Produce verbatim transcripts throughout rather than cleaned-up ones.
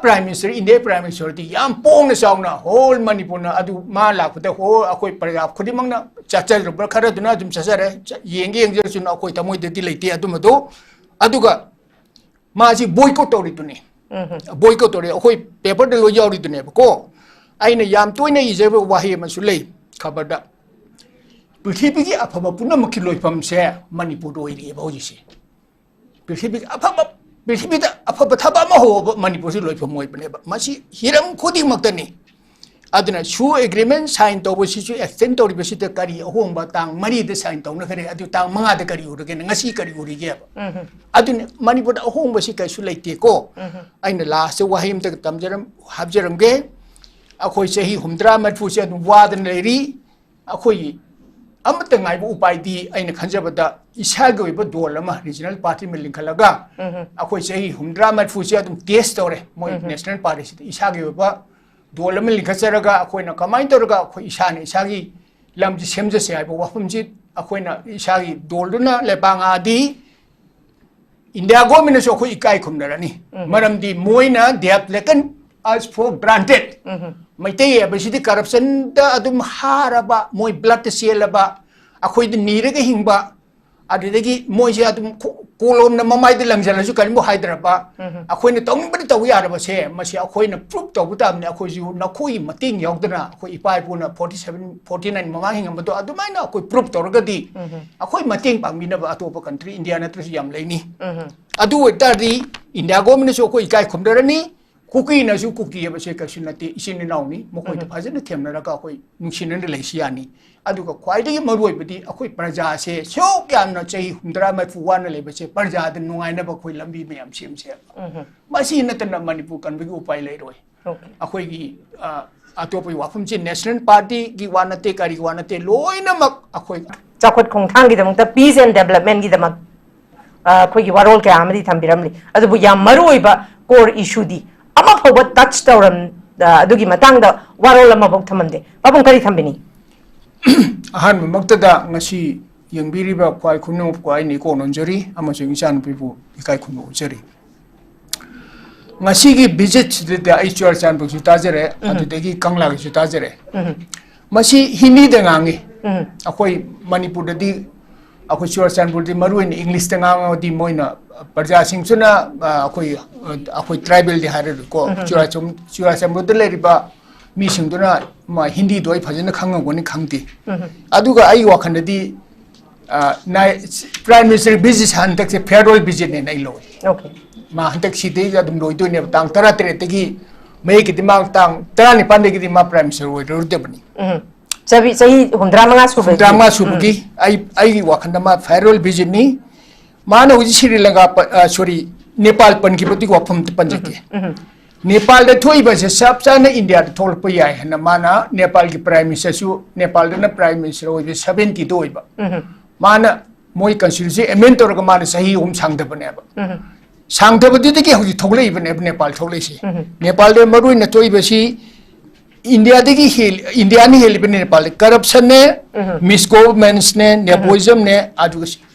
Prime minister, India prime ꯃꯤꯅꯤꯁꯇꯔꯗꯤ ꯌꯥꯝ ꯄꯣꯡꯅ ꯆꯥꯎꯅ hall ꯃꯅꯤꯄꯨꯔꯅ ꯑꯗꯨ ꯃꯥ ꯂꯥꯛꯄꯗ ꯍꯣꯜ ꯑꯩꯈꯣꯏ ꯄ꯭ꯔꯖꯥ ꯈꯨꯗꯤꯡꯃꯛꯅ ꯆꯠꯆꯔꯕ꯭ꯔꯥ, ꯈꯔꯗꯨꯅ ꯑꯗꯨꯝ ꯆꯠꯆꯔꯦ, ꯆ-, ꯌꯦꯡꯒꯦ ꯌꯦꯡꯖꯔꯁꯨꯅ ꯑꯩꯈꯣꯏ ꯊꯃꯣꯏꯗꯗꯤ ꯂꯩꯇꯦ ꯑꯗꯨꯃꯗꯣ꯫ ꯑꯗꯨꯒ ꯃꯥꯁꯤ ꯕꯣꯏꯀꯣꯠ ꯇꯧꯔꯤꯗꯨꯅꯤ꯫ ꯕꯣꯏꯀꯣꯠ ꯇꯧꯔꯤ, ꯑꯩꯈꯣꯏ ꯄꯦꯄꯔꯗ ꯂꯣꯏ ꯌꯥꯎꯔꯤꯗꯨꯅꯦꯕꯀꯣ꯫ ꯑꯩꯅ ꯌꯥꯝ ꯇꯣꯏꯅ ꯏꯖꯕ ꯋꯥꯍꯩ ꯑꯃꯁꯨ ꯂꯩ ꯈꯕꯔꯗ, "ꯄ꯭ꯔꯤꯊꯤꯕꯤꯒꯤ ꯑꯐꯕ ꯄꯨꯝꯅꯃꯛꯀꯤ ꯂꯣꯏꯐꯝꯁꯦ ꯃꯅꯤꯄꯨꯔꯗ ꯑꯣꯏꯔꯤꯑꯕ ꯍꯧꯖꯤꯛꯁꯦ꯫ ꯄ꯭ꯔꯤꯊꯤꯕꯤꯒꯤ ꯑꯐꯕ, ꯄ꯭ꯔꯤꯊꯤꯕꯤꯗ ꯑꯐꯕ ꯊꯕꯛ ꯑꯃ ꯍꯧꯕ ꯃꯅꯤꯄꯨꯔꯁꯤ ꯂꯣꯏꯐꯝ ꯑꯣꯏꯕꯅꯦꯕ꯫ ꯃꯁꯤ ꯍꯤꯔꯝ ꯈꯨꯗꯤꯡꯃꯛꯇꯅꯤ"꯫ ꯑꯗꯨꯅ ꯁꯨ ꯑꯦꯒ꯭ꯔꯤꯃꯦꯟ ꯁꯥꯏꯟ ꯇꯧꯕꯁꯤꯁꯨ, ꯑꯦꯛꯁꯇꯦꯟ ꯇꯧꯔꯤꯕꯁꯤꯗ ꯀꯔꯤ ꯑꯍꯣꯡꯕ? ꯇꯥꯡ ꯃꯔꯤꯗ ꯁꯥꯏꯟ ꯇꯧꯅꯈ꯭ꯔꯦ, ꯑꯗꯨ ꯇꯥꯡ ꯃꯉꯥꯗ ꯀꯔꯤ ꯎꯔꯒꯦꯅ ꯉꯁꯤ ꯀꯔꯤ ꯎꯔꯤꯒꯦꯕ? ꯑꯗꯨꯅ ꯃꯅꯤꯄꯨꯔꯗ ꯑꯍꯣꯡꯕꯁꯤ ꯀꯩꯁꯨ ꯂꯩꯇꯦꯀꯣ꯫ ꯑꯩꯅ ꯂꯥꯁꯇ ꯋꯥꯍꯩ ꯑꯝꯇ ꯇꯝꯖꯔꯝ-, ꯍꯥꯞꯆꯔꯝꯒꯦ꯫ ꯑꯩꯈꯣꯏ ꯆꯍꯤ ꯍꯨꯝꯗ꯭ꯔꯥ ꯃꯔꯤꯐꯨꯁꯦ ꯑꯗꯨꯝ ꯋꯥꯗꯅ ꯂꯩꯔꯤ꯫ ꯑꯩꯈꯣꯏꯒꯤ ꯑꯃꯠꯇ ꯉꯥꯏꯕ ꯎꯄꯥꯏꯗꯤ ꯑꯩꯅ ꯈꯟꯖꯕꯗ ꯏꯁꯥꯒꯤ ꯑꯣꯏꯕ ꯗꯣꯜ ꯑꯃ ꯔꯤꯖꯅꯦꯜ ꯄꯥꯔꯇꯤ ꯑꯃ ꯂꯤꯡꯈꯠꯂꯒ ꯑꯩꯈꯣꯏ ꯆꯍꯤ ꯍꯨꯝꯗ꯭ꯔꯥ ꯃꯔꯤꯐꯨꯁꯦ ꯑꯗꯨꯝ ꯇꯦꯁ ꯇꯧꯔꯦ꯫ ꯃꯣꯏ ꯅꯦꯁꯅꯦꯜ ꯄꯥꯔꯇꯤꯁꯤꯗ ꯏꯁꯥꯒꯤ ꯑꯣꯏꯕ ꯗꯣꯜ ꯑꯃ ꯂꯤꯡꯈꯠꯆꯔꯒ ꯑꯩꯈꯣꯏꯅ ꯀꯃꯥꯏꯅ ꯇꯧꯔꯒ ꯑꯩꯈꯣꯏ ꯏꯁꯥꯅ ꯏꯁꯥꯒꯤ ꯂꯝꯁꯤ ꯁꯦꯝꯖꯁꯦ ꯍꯥꯏꯕ ꯋꯥꯐꯝꯁꯤ ꯑꯩꯈꯣꯏꯅ ꯏꯁꯥꯒꯤ ꯗꯣꯜꯗꯨꯅ ꯂꯩꯕꯥꯛ ꯉꯥꯛꯑꯗꯤ ꯏꯟꯗꯤꯌꯥ ꯒꯣꯔꯃꯦꯟꯅꯁꯨ ꯑꯩꯈꯣꯏ ꯏꯀꯥꯏ ꯈꯨꯝꯅꯔꯅꯤ꯫ ꯃꯔꯝꯗꯤ ꯃꯣꯏꯅ they have taken us for granted꯫ Meitei ꯍꯥꯏꯕꯁꯤꯗꯤ ꯀꯔꯞꯁꯟꯗ ꯑꯗꯨꯝ ꯍꯥꯔꯕ, ꯃꯣꯏ ꯕ꯭ꯂꯠꯇ ꯆꯦꯜꯂꯕ, ꯑꯩꯈꯣꯏꯗ ꯅꯤꯔꯒ ꯍꯤꯡꯕ, ꯑꯗꯨꯗꯒꯤ ꯃꯣꯏꯁꯦ ꯑꯗꯨꯝ ꯈꯣ-, ꯀꯣꯂꯣꯝꯅ ꯃꯃꯥꯏꯗ ꯂꯪꯁꯤꯜꯂꯁꯨ ꯀꯔꯤꯝꯕꯨ ꯍꯥꯏꯗ꯭ꯔꯕ, ꯑꯩꯈꯣꯏꯅ ꯇꯧꯅꯤꯡꯕꯗꯤ ꯇꯧ ꯌꯥꯔꯕꯁꯦ, ꯃꯁꯤ ꯑꯩꯈꯣꯏꯅ ꯄ꯭ꯔꯨꯞ ꯇꯧꯕ ꯇꯥꯕꯅꯤ꯫ ꯑꯩꯈꯣꯏꯁꯨ ꯅꯈꯣꯏꯒꯤ ꯃꯇꯦꯡ ꯌꯥꯎꯗꯅ ꯑꯩꯈꯣꯏ ꯏꯄꯥ ꯏꯄꯨꯅ ꯐꯣꯔꯇꯤ ꯁꯚꯦꯟ, ꯐꯣꯔꯇꯤ ꯅꯥꯏꯟ ꯃꯃꯥꯡ ꯍꯤꯡꯉꯝꯕꯗꯣ ꯑꯗꯨꯃꯥꯏꯅ ꯑꯩꯈꯣꯏ ꯄ꯭ꯔꯨꯞ ꯇꯧꯔꯒꯗꯤ ꯑꯩꯈꯣꯏ ꯃꯇꯦꯡ ꯄꯥꯡꯕꯤꯅꯕ ꯑꯇꯣꯞꯄ ꯀꯟꯇ꯭ꯔꯤ, ꯏꯟꯗꯤꯌꯥ ꯅꯠꯇ꯭ꯔꯁꯨ ꯌꯥꯝ ꯂꯩꯅꯤ꯫ ꯑꯗꯨ ꯑꯣꯏꯇꯥꯔꯗꯤ ꯏꯟꯗꯤꯌꯥ ꯒꯣꯔꯃꯦꯟꯅꯁꯨ ꯑꯩꯈꯣꯏ ꯏꯀꯥꯏ ꯈꯨꯝꯅꯔꯅꯤ꯫ ꯀꯨꯀꯤꯅꯁꯨ ꯀꯨꯀꯤ ꯍꯥꯏꯕꯁꯦ ꯀꯩꯁꯨ ꯅꯠꯇꯦ, ꯏꯆꯤꯟ ꯏꯅꯥꯎꯅꯤ, ꯃꯈꯣꯏꯗ ꯐꯖꯅ ꯊꯦꯝꯅꯔꯒ ꯑꯩꯈꯣꯏ ꯅꯨꯡꯁꯤꯅꯅ ꯂꯩꯁꯤ ꯌꯥꯅꯤ꯫ ꯑꯗꯨꯒ ꯈ꯭ꯋꯥꯏꯗꯒꯤ ꯃꯔꯨꯑꯣꯏꯕꯗꯤ ꯑꯩꯈꯣꯏ ꯄ꯭ꯔꯖꯥꯁꯦ ꯁꯨꯛ ꯌꯥꯝꯅ ꯆꯍꯤ ꯍꯨꯝꯗ꯭ꯔꯥ ꯃꯔꯤꯐꯨ ꯋꯥꯅ ꯂꯩꯕꯁꯦ ꯄ꯭ꯔꯖꯥꯗ ꯅꯨꯡꯉꯥꯏꯅꯕ ꯑꯩꯈꯣꯏ ꯂꯝꯕꯤ ꯃꯌꯥꯝ ꯁꯦꯝꯁꯦ ꯍꯥꯏꯕ꯫ ꯃꯁꯤ ꯅꯠꯇꯅ ꯃꯅꯤꯄꯨꯔ ꯀꯟꯕꯒꯤ ꯎꯄꯥꯏ ꯂꯩꯔꯣꯏ꯫ ꯑꯩꯈꯣꯏꯒꯤ, ꯑ, ꯑꯇꯣꯞꯄꯒꯤ ꯋꯥꯐꯝꯁꯤ ꯅꯦꯁꯅꯦꯜ ꯄꯥꯔꯇꯤꯒꯤ ꯋꯥ ꯅꯠꯇꯦ, ꯀꯔꯤꯒꯤ ꯋꯥ ꯅꯠꯇꯦ, ꯂꯣꯏꯅꯃꯛ ꯑꯩꯈꯣꯏ ꯆꯥꯎꯈꯠ ꯈꯣꯡꯊꯥꯡꯒꯤꯗꯃꯛꯇ, peace and developmentꯒꯤꯗꯃꯛ, ꯑ, ꯑꯩꯈꯣꯏꯒꯤ ꯋꯥꯔꯣꯜ ꯀꯌꯥ ꯑꯃꯗꯤ ꯊꯝꯕꯤꯔꯝꯂꯤ꯫ ꯑꯗꯨꯕꯨ ꯌꯥꯝ ꯃꯔꯨ ꯑꯣꯏꯕ core issueꯗꯤ ꯑꯃꯐꯥꯎꯕ touch ꯇꯧꯔꯝ-, ꯑ, ꯑꯗꯨꯒꯤ ꯃꯇꯥꯡꯗ ꯋꯥꯔꯣꯜ ꯑꯃꯐꯥꯎ ꯊꯝꯃꯝꯗꯦ꯫ ꯄꯥꯕꯨꯡ ꯀꯔꯤ ꯊꯝꯕꯤꯅꯤ? ꯑꯍꯥꯟꯕꯃꯛꯇꯗ ꯉꯁꯤ ꯌꯦꯡꯕꯤꯔꯤꯕ ꯈ꯭ꯋꯥꯏ ꯈꯨꯅꯧ ꯈ꯭ꯋꯥꯏ ꯅꯤꯀꯣ ꯅꯣꯟꯖꯔꯤ ꯑꯃꯁꯨꯡ ꯏꯆꯥꯅꯨꯄꯤꯕꯨ ꯏꯀꯥꯏ ꯈꯨꯝꯅꯧꯖꯔꯤ꯫ ꯉꯁꯤꯒꯤ ꯚꯤꯖꯤꯠꯁꯤꯗ ꯑꯩ ꯆꯨꯔꯥꯆꯥꯟꯄꯨꯔꯁꯨ ꯇꯥꯖꯔꯦ, ꯑꯗꯨꯗꯒꯤ ꯀꯪꯂꯥꯒꯤꯁꯨ ꯇꯥꯖꯔꯦ꯫ ꯎꯝ꯫ ꯃꯁꯤ ꯍꯤꯟꯗꯤꯗ ꯉꯥꯡꯉꯤ꯫ ꯎꯝ꯫ ꯑꯩꯈꯣꯏ ꯃꯅꯤꯄꯨꯔꯗꯗꯤ, ꯑꯩꯈꯣꯏ ꯆꯨꯔꯥꯆꯥꯟꯄꯨꯔꯗꯤ ꯃꯔꯨ ꯑꯣꯏꯅ ꯏꯪꯂꯤꯁꯇ ꯉꯥꯡꯉꯗꯤ ꯃꯣꯏꯅ, ꯄ꯭ꯔꯖꯥꯁꯤꯡꯁꯨꯅ, ꯑ, ꯑꯩꯈꯣꯏ, ꯑ, ꯑꯩꯈꯣꯏ ꯇ꯭ꯔꯥꯏꯕꯦꯜꯗꯤ ꯍꯥꯏꯔꯔꯣꯏꯀꯣ, ꯎꯝ꯫ ꯆꯨꯔꯥꯆꯥꯟ-, ꯆꯨꯔꯥꯆꯥꯟꯄꯨꯔꯗ ꯂꯩꯔꯤꯕ ꯃꯤꯁꯤꯡꯗꯨꯅ ꯃꯥ ꯍꯤꯟꯗꯤꯗꯣ ꯑꯩ ꯐꯖꯅ ꯈꯪꯉꯝꯒꯅꯤ ꯈꯪꯗꯦ꯫ ꯎꯝ꯫ ꯑꯗꯨꯒ ꯑꯩꯒꯤ ꯋꯥꯈꯜꯗꯗꯤ, ꯑ, ꯅꯥꯏ-, Prime Minister visit ꯍꯟꯗꯛꯁꯦ farewell visitꯅꯦꯅ ꯑꯩ ꯂꯧꯏ꯫ Okay꯫ ꯃꯥ ꯍꯟꯗꯛ ꯁꯤꯗꯩꯗ ꯑꯗꯨꯝ ꯂꯣꯏꯗꯣꯏꯅꯦꯕ꯫ ꯇꯥꯡ ꯇꯔꯥꯇꯔꯦꯠꯇꯒꯤ ꯃꯌꯦꯛꯀꯤꯗꯤ ꯃꯥ ꯇꯥꯡ ꯇꯔꯥꯅꯤꯄꯥꯟꯗꯒꯤꯗꯤ ꯃꯥ Prime Minister ꯑꯣꯏꯔꯔꯣꯏꯗꯕꯅꯤ꯫ ꯎꯝ꯫ ꯆꯍꯤ, ꯆꯍꯤ ꯍꯨꯝꯗ꯭ꯔꯥꯃꯉꯥ ꯁꯨꯕꯒꯤ꯫ ꯍꯨꯝꯗ꯭ꯔꯥꯃꯉꯥ ꯁꯨꯕꯒꯤ ꯎꯝ꯫ ꯑꯩ, ꯑꯩꯒꯤ ꯋꯥꯈꯜꯗ ꯃꯥ farewell visitꯅꯤ꯫ ꯃꯥꯅ ꯍꯧꯖꯤꯛ ꯁ꯭ꯔꯤ ꯂꯪꯀꯥ ꯄ-, ꯑ, sorry, ꯅꯦꯄꯥꯜ ꯄꯟꯈꯤꯕꯗꯨꯒꯤ ꯋꯥꯐꯝ ꯑꯝꯇ ꯄꯟꯖꯒꯦ꯫ ꯎꯝ꯫ ꯅꯦꯄꯥꯜꯗ ꯊꯣꯛꯏꯕꯁꯦ ꯆꯞ ꯆꯥꯅ ꯏꯟꯗꯤꯌꯥꯗ ꯊꯣꯛꯂꯛꯄ ꯌꯥꯏ ꯍꯥꯏꯅ ꯃꯥꯅ ꯅꯦꯄꯥꯜꯒꯤ Prime Ministerꯁꯨ, ꯅꯦꯄꯥꯜꯗꯅ Prime Minister ꯑꯣꯏꯕ seventyꯗ ꯑꯣꯏꯕ꯫ ꯎꯝ꯫ ꯃꯥꯅ ꯃꯣꯏ constitution amend ꯇꯧꯔꯒ ꯃꯥꯅ ꯆꯍꯤ ꯑꯍꯨꯝ ꯁꯥꯡꯊꯕꯅꯦꯕ꯫ ꯎꯝ꯫ ꯁꯥꯡꯊꯕꯗꯨꯗꯒꯤ ꯍꯧꯖꯤꯛ ꯊꯣꯛꯂꯛꯏꯕꯅꯦꯕ ꯅꯦꯄꯥꯜ ꯊꯣꯛꯂꯛꯏꯁꯦ꯫ ꯎꯝ꯫ ꯅꯦꯄꯥꯜꯗ ꯃꯔꯨ ꯑꯣꯏꯅ ꯊꯣꯛꯏꯕꯁꯤ ꯏꯟꯗꯤꯌꯥꯗꯒꯤ ꯍꯦꯜ-, ꯏꯟꯗꯤꯌꯥꯅ ꯍꯦꯜꯂꯤꯕ ꯅꯦꯄꯥꯜꯗ꯫ Corruptionꯅꯦ, ꯎꯝ꯫ Misgovernancesꯅꯦ, nepotismꯅꯦ, ꯑꯗꯨꯒ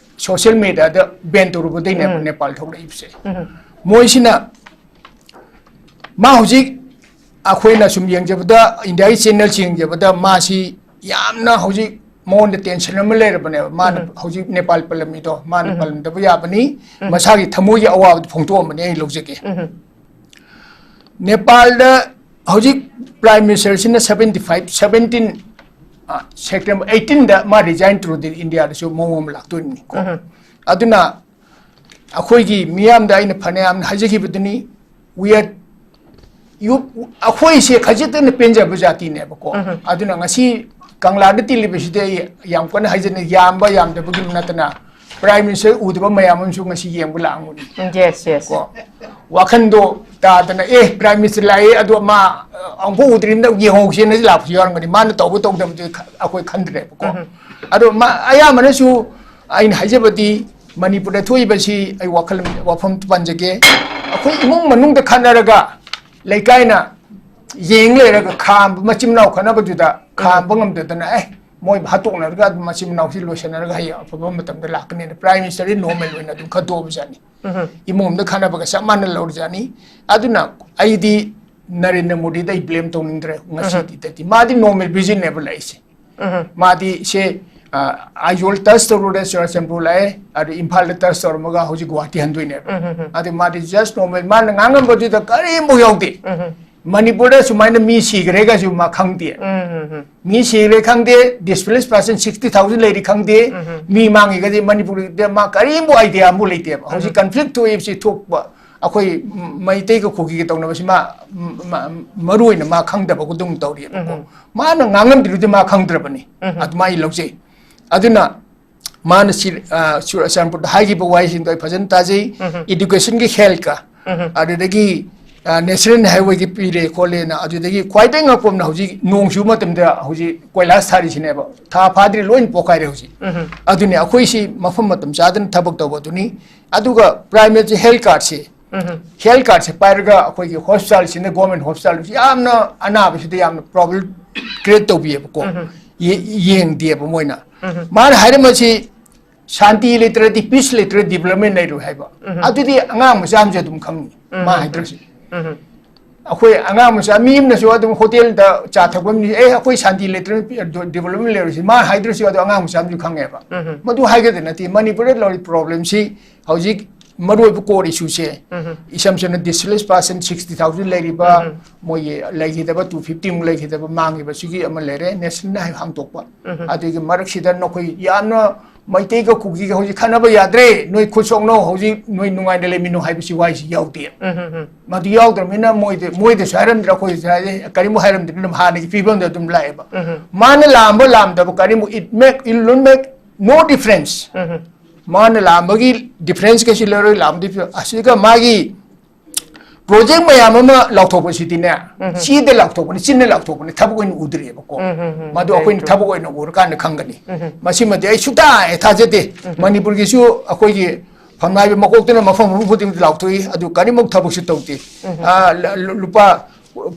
social mediaꯗ ban ꯇꯧꯔꯨꯕꯗꯩꯅꯦꯕ ꯎꯝ꯫ ꯅꯦꯄꯥꯜ ꯊꯣꯛꯂꯛꯏꯕꯁꯦ꯫ ꯎꯝ꯫ ꯃꯣꯏꯁꯤꯅ ꯃꯥ ꯍꯧꯖꯤꯛ ꯑꯩꯈꯣꯏꯅ ꯁꯨꯝ ꯌꯦꯡꯖꯕꯗ, ꯏꯟꯗꯤꯌꯥꯒꯤ channelꯁꯤꯡ ꯌꯦꯡꯖꯕꯗ, ꯃꯥꯁꯤ ꯌꯥꯝꯅ ꯍꯧꯖꯤꯛ ꯃꯉꯣꯟꯗ tension ꯑꯃ ꯂꯩꯔꯕꯅꯦꯕ꯫ ꯃꯥꯅ ꯎꯝ꯫ ꯍꯧꯖꯤꯛ ꯅꯦꯄꯥꯜ ꯄꯜꯂꯝꯃꯤꯗꯣ, ꯃꯥꯅ ꯎꯝ꯫ ꯄꯜꯂꯝꯗꯕ ꯌꯥꯕꯅꯤ꯫ ꯎꯝ꯫ ꯃꯁꯥꯒꯤ ꯊꯃꯣꯏꯒꯤ ꯑꯋꯥꯕꯗꯨ ꯐꯣꯡꯗꯣꯛꯑꯝꯕꯅꯤ, ꯑꯩ ꯂꯧꯖꯒꯦ꯫ ꯎꯝ꯫ ꯅꯦꯄꯥꯜꯗ ꯍꯧꯖꯤꯛ Prime Ministerꯁꯤꯅ seventy five, seventeen, ꯑ, September eighteenꯗ ꯃꯥ resign ꯇꯧꯔꯗꯤ ꯏꯟꯗꯤꯌꯥꯗꯁꯨ ꯃꯑꯣꯡ ꯑꯃ ꯂꯥꯛꯇꯣꯏꯅꯤꯀꯣ꯫ ꯎꯝ꯫ ꯑꯗꯨꯅ ꯑꯩꯈꯣꯏꯒꯤ ꯃꯤꯌꯥꯝꯗ ꯑꯩꯅ ꯐꯅꯌꯥꯝꯅ ꯍꯥꯏꯖꯈꯤꯕꯗꯨꯅꯤ, we are, you, ꯑꯩꯈꯣꯏꯁꯦ ꯈꯖꯤꯛꯇꯅ ꯄꯦꯟꯖꯕ ꯖꯥꯇꯤꯅꯦꯕꯀꯣ꯫ ꯎꯝ꯫ ꯑꯗꯨꯅ ꯉꯁꯤ ꯀꯪꯂꯥꯗ ꯇꯤꯜꯂꯤꯕꯁꯤꯗꯤ ꯑꯩ ꯌꯥꯝ ꯀꯟꯅ ꯍꯥꯏꯖꯅ-, ꯌꯥꯝꯕ ꯌꯥꯝꯗꯕꯒꯤ ꯅꯠꯇꯅ, Prime Minister ꯎꯗꯕ ꯃꯌꯥꯝ ꯑꯃꯁꯨ ꯉꯁꯤ ꯌꯦꯡꯕ ꯂꯥꯛꯑꯝꯒꯅꯤ꯫ Yes, yes. ꯀꯣ, ꯋꯥꯈꯟꯗꯣ ꯇꯥꯗꯅ, "ꯑꯦ, Prime Minister ꯂꯥꯛꯑꯦ, ꯑꯗꯣ ꯃꯥ, ꯑ, ꯑꯃꯨꯛꯐꯥꯎ ꯎꯗ꯭ꯔꯤꯕꯅ ꯌꯦꯡꯍꯧꯁꯦꯅ" ꯂꯥꯛꯄꯁꯨ ꯌꯥꯎꯔꯝꯒꯅꯤ꯫ ꯃꯥꯅ ꯇꯧꯕ ꯇꯧꯗꯕꯗꯨꯗꯤ ꯈ-, ꯑꯩꯈꯣꯏ ꯈꯟꯗ꯭ꯔꯦꯕꯀꯣ꯫ ꯎꯝ꯫ ꯑꯗꯣ ꯃꯥ, ꯑꯌꯥꯝꯕꯅꯁꯨ ꯑꯩꯅ ꯍꯥꯏꯖꯕꯗꯤ, ꯃꯅꯤꯄꯨꯔꯗ ꯊꯣꯛꯏꯕꯁꯤ ꯑꯩ ꯋꯥꯈꯜ, ꯋꯥꯐꯝ ꯄꯟꯖꯒꯦ꯫ ꯑꯩꯈꯣꯏ ꯏꯃꯨꯡ ꯃꯅꯨꯡꯗ ꯈꯠꯅꯔꯒ, ꯂꯩꯀꯥꯏꯅ ꯌꯦꯡ ꯂꯩꯔꯒ, ꯈꯥꯝꯕ, ꯃꯆꯤꯟ ꯃꯅꯥꯎ ꯈꯠꯅꯕꯗꯨꯗ ꯈꯥꯝꯕ ꯉꯝꯗꯗꯅ, "ꯑꯦ, ꯃꯣꯏ ꯍꯥꯠꯇꯣꯛꯅꯔꯒ ꯑꯗꯨꯝ ꯃꯆꯤꯟ ꯃꯅꯥꯎꯁꯤ ꯂꯣꯏꯁꯟꯅꯔꯒ ꯍꯌꯦꯡ ꯑꯐꯕ ꯃꯇꯝꯗ ꯂꯥꯛꯀꯅꯤꯅ Prime Minister ꯗꯤ normal ꯑꯣꯏꯅ ꯑꯗꯨꯝ ꯈꯟꯗꯣꯛꯑꯕꯖꯥꯠꯅꯤ꯫ ꯏꯃꯣꯝꯗ ꯈꯠꯅꯕꯒ ꯆꯞ ꯃꯥꯟꯅ ꯂꯧꯔꯖꯥꯠꯅꯤ꯫ ꯑꯗꯨꯅ ꯑꯩꯗꯤ ꯅꯔꯦꯟꯗ꯭ꯔ ꯃꯣꯗꯤꯗ ꯑꯩ blame ꯇꯧꯅꯤꯡꯗ꯭ꯔꯦ ꯉꯁꯤꯗꯤ꯫ ꯃꯥꯗꯤ normal vision ꯅꯦꯕ ꯂꯩꯁꯦ꯫ ꯃꯥꯗꯤ ꯁꯦ, ꯑ, ꯑꯥꯏꯖꯣꯜ touch ꯇꯧꯔꯨꯔꯦ, ꯆꯨꯔꯥꯆꯥꯟꯄꯨꯔ ꯂꯥꯛꯑꯦ, ꯑꯗꯨ ꯏꯝꯐꯥꯜꯗ touch ꯇꯧꯔꯝꯃꯒ ꯍꯧꯖꯤꯛ ꯒꯨꯋꯥꯍꯥꯇꯤ ꯍꯟꯗꯣꯏꯅꯦꯕ꯫ ꯑꯗꯨ ꯃꯥꯗꯤ just normal, ꯃꯥꯅ ꯉꯥꯡꯉꯝꯕꯗꯨꯗ ꯀꯔꯤꯝꯐꯥꯎ ꯌꯥꯎꯗꯦ꯫ ꯃꯅꯤꯄꯨꯔꯗ ꯁꯨꯃꯥꯏꯅ ꯃꯤ ꯁꯤꯈ꯭ꯔꯦꯒꯁꯨ ꯃꯥ ꯈꯪꯗꯦ꯫ ꯃꯤ ꯁꯤꯈ꯭ꯔꯦ ꯈꯪꯗꯦ, displaced person sixty thousand ꯂꯩꯔꯤ ꯈꯪꯗꯦ, ꯃꯤ ꯃꯥꯡꯉꯤꯒꯗꯤ ꯃꯅꯤꯄꯨꯔꯗ ꯃꯥ ꯀꯔꯤꯝꯐꯥꯎ idea ꯑꯃꯐꯥꯎ ꯂꯩꯇꯦꯕ꯫ ꯍꯧꯖꯤꯛ conflict ꯊꯣꯛꯏꯕꯁꯤ ꯊꯣꯛꯄ, ꯑꯩꯈꯣꯏ ꯃꯩꯇꯩꯒ ꯀꯨꯀꯤꯒ ꯇꯧꯅꯕꯁꯤ ꯃꯥ, ꯃ-, ꯃꯔꯨ ꯑꯣꯏꯅ ꯃꯥ ꯈꯪꯗꯕꯒꯨꯝ ꯇꯧꯔꯤꯑꯕꯀꯣ꯫ ꯃꯥꯅ ꯉꯥꯡꯉꯝꯗ꯭ꯔꯤꯗꯨꯗꯤ ꯃꯥ ꯈꯪꯗ꯭ꯔꯕꯅꯤ꯫ ꯑꯗꯨꯃꯥꯏꯅ ꯂꯧꯖꯩ꯫ ꯑꯗꯨꯅ ꯃꯥꯅ ꯁꯤ, ꯑ, ꯆꯨꯔꯥꯆꯥꯟꯄꯨꯔꯗ ꯍꯥꯏꯈꯤꯕ ꯋꯥꯍꯩꯁꯤꯡꯗꯣ ꯑꯩ ꯐꯖꯅ ꯇꯥꯖꯩ꯫ Education ꯒꯤ health ꯀ, ꯑꯗꯨꯗꯒꯤ, ꯑ, national highway ꯒꯤ ꯄꯤꯔꯦ ꯈꯣꯠꯂꯦꯅ, ꯑꯗꯨꯗꯒꯤ ꯈ꯭ꯋꯥꯏꯗꯒꯤ ꯉꯛꯄ ꯑꯃꯅ ꯍꯧꯖꯤꯛ ꯅꯣꯡ ꯆꯨꯕ ꯃꯇꯝꯗ ꯍꯧꯖꯤꯛ ꯀꯣꯏꯂꯥꯁ ꯊꯥꯔꯤꯁꯤꯅꯦꯕ꯫ ꯊꯥ ꯐꯥꯗ꯭ꯔꯤ, ꯂꯣꯏꯅ ꯄꯣꯛꯈꯥꯏꯔꯦ ꯍꯧꯖꯤꯛ꯫ ꯑꯗꯨꯅꯤ ꯑꯩꯈꯣꯏꯁꯤ ꯃꯐꯝ ꯃꯇꯝ ꯆꯥꯗꯅ ꯊꯕꯛ ꯇꯧꯕ ꯑꯗꯨꯅꯤ꯫ ꯑꯗꯨꯒ Prime Minister health card ꯁꯦ, health card ꯁꯦ ꯄꯥꯏꯔꯒ ꯑꯩꯈꯣꯏꯒꯤ hospital ꯁꯤꯅ, government hospital ꯁꯤ ꯌꯥꯝꯅ ꯑꯅꯥꯕꯁꯤꯗ ꯌꯥꯝꯅ problem create ꯇꯧꯕꯤꯌꯦꯕꯀꯣ꯫ ꯌꯦ-, ꯌꯦꯡꯗꯦꯕ ꯃꯣꯏꯅ꯫ ꯃꯥꯅ ꯍꯥꯏꯔꯝꯕꯁꯤ ꯁꯥꯟꯇꯤ ꯂꯩꯇ꯭ꯔꯗꯤ, peace ꯂꯩꯇ꯭ꯔꯗꯤ development ꯂꯩꯔꯣꯏ ꯍꯥꯏꯕ꯫ ꯑꯗꯨꯗꯤ ꯑꯉꯥꯡ ꯃꯆꯥ ꯑꯃꯁꯨ ꯑꯗꯨꯝ ꯈꯪꯉꯤ, ꯃꯥ ꯍꯥꯏꯗ꯭ꯔꯁꯨ꯫ ꯑꯩꯈꯣꯏ ꯑꯉꯥꯡ ꯃꯆꯥ ꯃꯤ ꯑꯃꯅꯁꯨ ꯑꯗꯨꯝ hotel ꯗ ꯆꯥ ꯊꯛꯄ ꯑꯃꯅꯤ, "ꯑꯦ, ꯑꯩꯈꯣꯏ ꯁꯥꯟꯇꯤ ꯂꯩꯇ꯭ꯔꯗꯤ development ꯂꯩꯔꯣꯏꯁꯤ", ꯃꯥ ꯍꯥꯏꯗ꯭ꯔꯁꯨ ꯑꯗꯨꯝ ꯑꯉꯥꯡ ꯃꯆꯥ ꯑꯃꯁꯨ ꯈꯪꯉꯦꯕ꯫ ꯃꯗꯨ ꯍꯥꯏꯒꯗ ꯅꯠꯇꯦ, ꯃꯅꯤꯄꯨꯔꯗ ꯂꯩꯔꯤꯕ problem ꯁꯤ ꯍꯧꯖꯤꯛ ꯃꯔꯨꯑꯣꯏꯕ core issue ꯁꯦ, ꯏꯁꯝ ꯁꯝꯅ displaced person sixty thousand ꯂꯩꯔꯤꯕ, ꯃꯣꯏꯒꯤ ꯂꯩꯈꯤꯗꯕ two fifty ꯃꯨꯛ ꯂꯩꯈꯤꯗꯕ ꯃꯥꯡꯈꯤꯕ ꯁꯤꯒꯤ ꯑꯃ ꯂꯩꯔꯦ, national highway ꯍꯥꯡꯗꯣꯛꯄ꯫ ꯑꯗꯨꯒꯤ ꯃꯔꯛꯁꯤꯗ ꯅꯈꯣꯏ ꯌꯥꯝꯅ ꯃꯩꯇꯩꯒ ꯀꯨꯀꯤꯒ ꯍꯧꯖꯤꯛ ꯈꯠꯅꯕ ꯌꯥꯗ꯭ꯔꯦ, ꯅꯣꯏ ꯈꯨꯠ ꯁꯣꯛꯅꯧ, ꯍꯧꯖꯤꯛ ꯅꯣꯏ ꯅꯨꯡꯉꯥꯏꯅ ꯂꯩꯃꯤꯟꯅꯧ ꯍꯥꯏꯕꯁꯤ ꯋꯥꯍꯩꯁꯤ ꯌꯥꯎꯗꯦ꯫ ꯃꯗꯨ ꯌꯥꯎꯗ꯭ꯔꯕꯅꯤꯅ ꯃꯣꯏꯗ, ꯃꯣꯏꯗꯁꯨ ꯍꯥꯏꯔꯝꯗ꯭ꯔꯦ, ꯑꯩꯈꯣꯏꯗꯁꯨ ꯍꯥꯏꯔꯦ, ꯀꯔꯤꯝ ꯍꯥꯏꯔꯝꯗ꯭ꯔꯦ, ꯑꯗꯨꯝ ꯍꯥꯟꯅꯒꯤ ꯐꯤꯕꯝꯗ ꯑꯗꯨꯝ ꯂꯥꯛꯑꯦꯕ꯫ ꯃꯥꯅ ꯂꯥꯝꯕ ꯂꯥꯝꯗꯕ ꯀꯔꯤꯝ, it make, it will make no difference꯫ ꯃꯥꯅ ꯂꯥꯝꯕꯒꯤ difference ꯀꯩꯁꯨ ꯂꯩꯔꯣꯏ, ꯂꯥꯝꯕꯗꯤ ꯐꯤ-, ꯑꯁꯤꯒ ꯃꯥꯒꯤ project ꯃꯌꯥꯝ ꯑꯃ ꯂꯥꯎꯊꯣꯛꯄꯁꯤꯗꯤꯅꯦ, ꯆꯦꯗ ꯂꯥꯎꯊꯣꯛꯄꯅꯤ, ꯆꯤꯟꯅ ꯂꯥꯎꯊꯣꯛꯄꯅꯤ, ꯊꯕꯛ ꯑꯣꯏꯅ ꯎꯗ꯭ꯔꯤꯑꯕꯀꯣ꯫ ꯃꯗꯨ ꯑꯩꯈꯣꯏꯅ ꯊꯕꯛ ꯑꯣꯏꯅ ꯎꯔꯀꯥꯟꯗ ꯈꯪꯒꯅꯤ꯫ ꯃꯁꯤꯃꯗꯤ ꯑꯩ ꯁꯨꯛꯊꯥ ꯍꯦꯛ ꯊꯥꯖꯗꯦ꯫ ꯃꯅꯤꯄꯨꯔꯒꯤꯁꯨ ꯑꯩꯈꯣꯏꯒꯤ ꯐꯝꯅꯥꯏꯕ ꯃꯀꯣꯛꯇꯨꯅ ꯃꯐꯝ ꯃꯐꯝ ꯈꯨꯗꯤꯡꯗ ꯂꯥꯎꯊꯣꯛꯏ, ꯑꯗꯨ ꯀꯔꯤꯃꯨꯛ ꯊꯕꯛꯁꯨ ꯇꯧꯗꯦ꯫ ꯑꯥ, ꯂ-, ꯂ-, ꯂꯨꯄꯥ